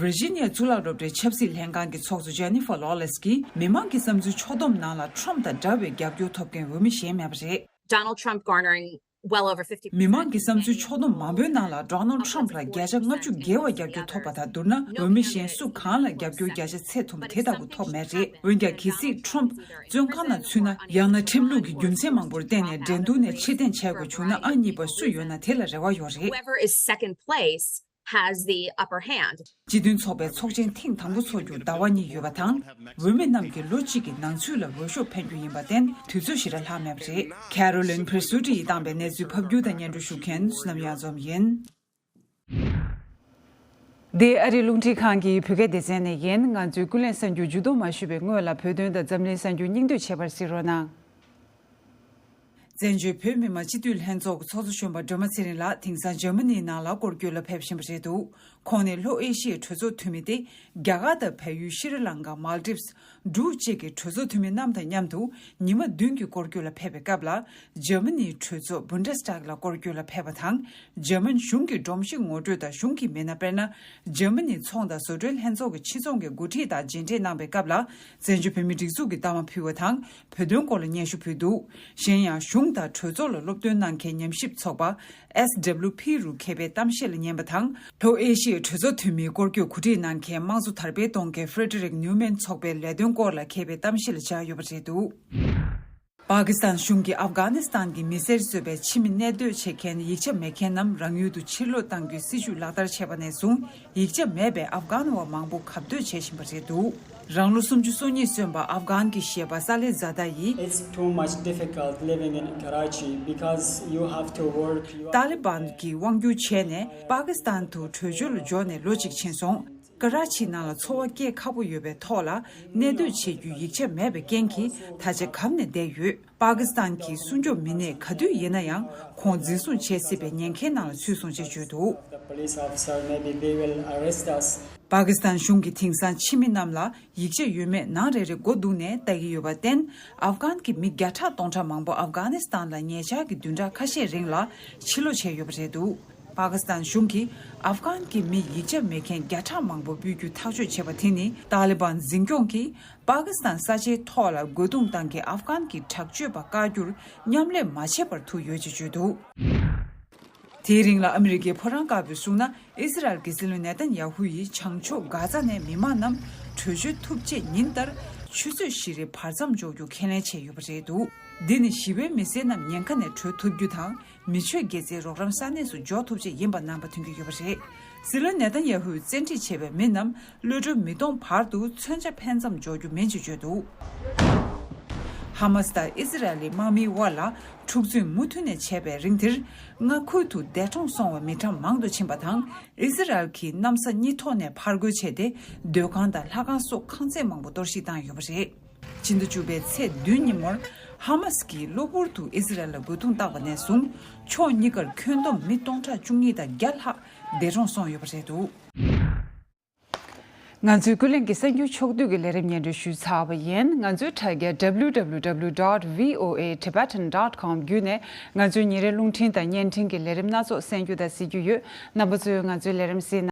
ཝིར་ཇི་ནི་ཡ་གཙུག་ལག་སློབ་གྲྭའི་ཆབ་སྲིད་ལྷན་ཁང་གི་ཚོགས་གཙོ་ཇེ་ནི་ཧྥར་ལོ་ལེས་ཀྱིས། མི་མང་གི་བསམ་ཚུལ་ཕྱོགས་བསྡོམས་ནང་ལ་ཁྲོམ་དང་འདྲ་བའི་རྒྱབ་སྐྱོར་ཐོབ་མཁན་འོས་མི་གཞན་མེད་པ་རེད། Donald Trump garnering well over fifty percent. མི་མང་གི་བསམ་ཚུལ་ཕྱོགས་བསྡོམས་མང་པོའི་ནང་ལ་ཌོ་ནལ་ཁྲོམ་ལ་བརྒྱ་ཆ་ལྔ་བཅུ་བརྒལ་བ་རྒྱབ་སྐྱོར་ཐོབ་པ་དང་བསྡུར་ན། འོས་མི་གཞན་སུ་གང་ལ་རྒྱབ་སྐྱོར་བརྒྱ་ཆ་ཚད་ཐུབ་དེ་ལྟ་བུ་ཐོབ་མེད་རེད། འོན་ཀྱང་། གལ་སྲིད་ཁྲོམ་བཙོན་ཁང་ནང་ཚུད་ན། ཡང་ན་ཁྲིམས་ལུགས་ཀྱི་རྒྱུ་མཚན་མང་པོར་བརྟེན་ནས་འགྲན་བསྡུར་ནས་ཕྱིར་འཐེན་བྱེད་དགོས་བྱུང་ན། ཨང་གཉིས་པ་སུ་ཡོད་ན་དེ་ལ་རེ་བ་ཡོད་རེད། Whoever is second place has the upper hand. སྤྱི་མཐུན་ཚོགས་པའི་ཚོགས་ཆེན་ཐེངས་དང་པོ་འཚོགས་རྒྱུར་ཟླ་བ་གཉིས་ཡོད་པ་དང་། འོས་མི་རྣམས་ཀྱིས་ལོ་གཅིག་གི་ནང་ཚུད་ལ་འོས་ཤོག་འཕེན་རྒྱུ་ཡིན་པར་བརྟེན། དུས་ཚོད་ཞེ་དྲག་ལྷག་མེད་པ་རེད། ཁེ་རོ་ལིན་ཕིར་སུ་ཊི་ཡིས་བཏང་པའི་གནས་ཚུལ་ཕབ་སྒྱུར་དང་སྙན་སྒྲོན་ཞུ་མཁན་བསོད་ནམས་གཡང་འཛོམས་ཡིན། འདི་ཨ་རིའི་རླུང་འཕྲིན་ཁང་གི་བོད་སྐད་སྡེ་ཚན་ནས་ཡིན། ང་ཚོའི་ཀུན་གླེང་གསར་འགྱུར་མཇུག་བསྡོམས་མ་ཞུས་པའི་སྔོན་ལ། བོད་དོན་དང་འཛམ་གླིང་གསར་འགྱུར་སྙིང་བསྡུས་བྱེད་པར་གཟིགས་རོགས་གནང་། བཙན་བྱོལ་བོད་མི་མང་སྤྱི་འཐུས་ལྷན་ཚོགས་ཀྱི་ཚོགས་གཙོ་གཞོན་པ་སྒྲོལ་མ་ཚེ་རིང་ལགས་དེང་སང་འཇར་མ་ནིའི་ནང་ལ་སྐོར་སྐྱོད་ལ་ཕེབས་བཞིན་པ་རེད་འདུག་ཁོང་ནི་ལྷོ་ཨེ་ཤི་ཡའི་གྲོས་ཚོགས་འཐུས་མི་སྟེ། རྒྱ་གར་དང་བལ་ཡུལ། ཤྲི་ལང་ཀ། མཱལ་ཏིབ། འབྲུག་བཅས་ཀྱི་གྲོས་ཚོགས་འཐུས་མི་རྣམས་དང་མཉམ་དུ་ཉི་མ་བདུན་གྱི་སྐོར་སྐྱོད་ལ་ཕེབས་པའི་སྐབས་ལ། འཇར་མ་ནིའི་གྲོས་ཚོགས་བུན་ཌེ་སི་ཊག་ལ་སྐོར་སྐྱོད་ལ་ཕེབས་པ་དང་། འཇར་མན་གཞུང་གི་སྒྲོམ་གཞི་ངོ་སྤྲོད་དང་། གཞུང་གི་མི་སྣ། དཔེར་ན། འཇར་མ་ནིའི་ཚོང་དང་བཟོ་གྲྭའི་ལྷན་ཚོགས་ཀྱི་ཕྱི་ཚོགས་ཀྱི་འགོ་ཁྲིད་དང་མཇལ་འཕྲད་གནང་པའི་སྐབས་ལ། བཙན་བྱོལ་བོད་མིའི་སྒྲིག་འཛུགས་ཀྱི་རྟགས་མ་ཕུལ་བ་དང་། བོད་དོན་སྐོར་ལ་སྙན་ཞུ་ཕུལ་འདུག་གཞན་ཡང་། གཞུང་དང་གྲོས་ཚོགས་ལ་སློབ་སྟོན་གནང་མཁན་ཉམས་ཞིབ་ཚོགས་པ། ཨེས་ཌབ་ལིའུ་ཕི་རུ་མཁས་པའི་གཏམ་བཤད་ལ་ཉན་པ་དང་། ལྷོ་ཨེ་ཤི་ཡའི་གྲོས་ཚོགས་འཐུས་མིའི་སྐོར་སྐྱོད་གོ་སྒྲིག་གནང་མཁན་དམངས་གཙོ་དར་སྤེལ་གཏོང་མཁན་ཧྥེ་ཌེ་རིག་ནིའུ་མན་ཚོགས་པའི་ལས་དོན་སྐོར་ལ་མཁས་པའི་གཏམ་བཤད་ལ་བཅར་ཡོད་པ་རེད་འདུག་པ་ཀི་སི་ཐན་གཞུང་གིས་ཨབ་གྷ་ནི་སི་ཐན་གྱི་མི་སེར་གཙོས་པའི་ཕྱི་མི་གནས་སྡོད་བྱེད་མཁན་ཡིག་ཆ་མེད་མཁན་རྣམས་རང་ཡུལ་དུ་ཕྱིར་ལོག་གཏང་རྒྱུའི་སྲིད་ཇུས་ལག་བསྟར་བྱས་པ་ནས་བཟུང་། ཡིག་ཆ་མེད་པའི་ཨབ་གྷན་བ་མང་པོ་གབ་སྡོད་བྱེད་བཞིན་པ་རེད་འདུག་རང་ལོ་སུམ་ཅུ་སོ་གཉིས་སོན་པ་ཨབ་གྷན་གྱི་གཞས་པ་ས་ལེ་ཛ་ད་ཡིས། It's too much difficult living in Karachi because you have to work, you ཏཱ་ལི་བན་གྱིས་དབང་བསྒྱུར་བྱས་ནས་པ་ཀི་སི་ཐན་དུ་བྲོས་བྱོལ་ལ་འབྱོར་ནས་ལོ་གཅིག་ཕྱིན་སོང་། ཀ་ར་ཆི་ནང་ལ་འཚོ་བ་སྐྱེལ་ཁག་པོ་ཡོད་པའི་ཐོག་ལ། གནས་སྡོད་བྱེད་རྒྱུའི་ཡིག་ཆ་མེད་པའི་རྐྱེན་གྱིས་ད་ཆ་གབ་ནས་བསྡད་ཡོད། པ་ཀི་སི་ཐན་གྱི་སྲུང་སྐྱོབ་མི་སྣས་ག་དུས་ཡིན་ན་ཡང་ཁོང་འཛིན་བཟུང་བྱེད་སྲིད་པའི་ཉེན་ཁའི་ནང་ལ་ཚུད་སོང་ཅེས་བརྗོད་འདུག The police officer, maybe they will arrest us. པ་ཀི་སི་ཐན་གཞུང་གིས་དེང་སང་ཕྱི་མི་རྣམས་ལ་ཡིག་ཆ་ཡོད་མེད་ནང་རེ་རེ་སྒོ་བརྡུངས་ནས་ལྟ་གི་ཡོད་པར་བརྟེན། ཨབ་གྷན་གྱི་མི་བརྒྱ་ཕྲག་སྟོང་ཕྲག་མང་པོ་ཨབ་གྷ་ནི་སི་ཐན་ལ་ཉེ་ཆར་གྱི་བདུན་ཕྲག་ཁ་ཤས་རིང་ལ་ཕྱིར་ལོག་བྱས་ཡོད་པ་རེད་འདུག་པ་ཀི་སི་ཐན་གཞུང་གིས་ཨབ་གྷན་གྱི་མི་ཡིག་ཆ་མེད་མཁན་བརྒྱ་ཕྲག་མང་པོ་སྤོས་རྒྱུ་ཐག་གཅོད་བྱས་པ་དེ་ནི། ཏཱ་ལི་བན་འཛིན་སྐྱོང་གིས་པ་ཀི་སི་ཐན་ས་ཆའི་ཐོག་ལ་རྒོལ་རྡུང་བཏང་མཁན་ཨབ་གྷན་གྱི་དྲག་སྤྱོད་པ་བཀག་རྒྱུར་མཉམ་ལས་མ་བྱས་པར་ཐུག་ཡོད་ཅེས་བརྗོད་འདུག་དེའི་རིང་ལ་ཨ་མི་རི་ཀའི་ཕོ་བྲང་དཀར་པོས་གསུངས་ན། ཨི་སི་རལ་གྱི་སྲིད་བློན་ནེ་ཐན་ཡ་ཧུ་ཡིས་བྱང་ཕྱོགས་གྷ་ཛ་ནས་མི་མང་རྣམས་བྲོས་བྱོལ་ཐུབ་ཆེད་ཉིན་ལྟར་ཆུ་ཚོད་བཞི་རེའི་བར་མཚམས་འཇོག་རྒྱུ་ཁས་ལེན་བྱས་ཡོད་པ་རེད་འདུག་འདི་ནི་ཞི་བའི་མི་སེར་རྣམས་ཉེན་ཁ་ནས་གྲོལ་ཐུབ་རྒྱུ་དང་། མི་ཆོས་དགེ་རྩའི་རོགས་རམ་ས་གནས་སུ་འཇོག་ཐུབ་ཆེད་ཡིན་པ་རྣམ་པ་ཐོན་གྱི་ཡོད་པ་རེད། སྲིད་བློན་ནེ་ཐན་ཡ་ཧུས་བཙན་ཁྲིད་བྱས་པའི་མི་རྣམས་གློད་གྲོལ་མི་གཏོང་བར་དུ་མཚོན་ཆ་འཕེན་མཚམས་འཇོག་རྒྱུ་མིན་ཅེས་བརྗོད་འདུག་ཧ་མ་སི་དང་ཨི་སི་རལ་ལི་དམག་མིའི་དབར་ལ་འཁྲུག་རྩོད་མུ་མཐུད་ནས་བྱས་པའི་རིང་དེར། མངའ་ཁུལ་དུ་འདས་གྲོངས་སོང་བའི་མི་གྲངས་མང་དུ་ཕྱིན་པ་དང་། ཨི་སི་རལ་གྱིས་གནམ་ས་གཉིས་ཐོག་ནས་ཕར་རྒོལ་བྱས་ཏེ། སྡོད་ཁང་དང་ལྷ་ཁང་སོགས་ཁང་བརྩེགས་མང་པོ་གཏོར་བཤིག་བཏང་ཡོད་པ་རེད། ཕྱི་ཟླ་བཅུ་པའི་ཚེས་བདུན་ཉིན་མོར། ཧ་མ་སི་གིས་གློ་བུར་དུ་ཨི་སི་རལ་ལ་རྒོལ་རྡུང་བཏང་བ་ནས་བཟུང་། ཕྱོགས་གཉིས་ཀར་ཁྱོན་བསྡོམས་མི་སྟོང་ཕྲག་བཅུ་གཉིས་དང་བརྒྱ་ལྷག་འདས་གྲོངས་སོང་ཡོད་པ་རེད་འདུག་ང་ཚོའི་ཀུན་གླེང་གི་གསར་འགྱུར་ཕྱོགས་བསྡུས་ཀྱི་ལས་རིམ་སྙན་སྒྲོན་ཞུས་ཚར་བ་ཡིན། ང་ཚོའི་དྲ་རྒྱ་W W W dot V O A Tibetan dot com བརྒྱུད་ནས་ང་ཚོའི་ཉིན་རེའི་རླུང་འཕྲིན་དང་བརྙན་འཕྲིན་གྱི་ལས་རིམ་སྣ་ཚོགས་གསན་རྒྱུ་དང་གཟིགས་རྒྱུ་ཡོད། རྣམ་པ་ཚོས་ང་ཚོའི་ལས་རིམ་གཟིགས་ན།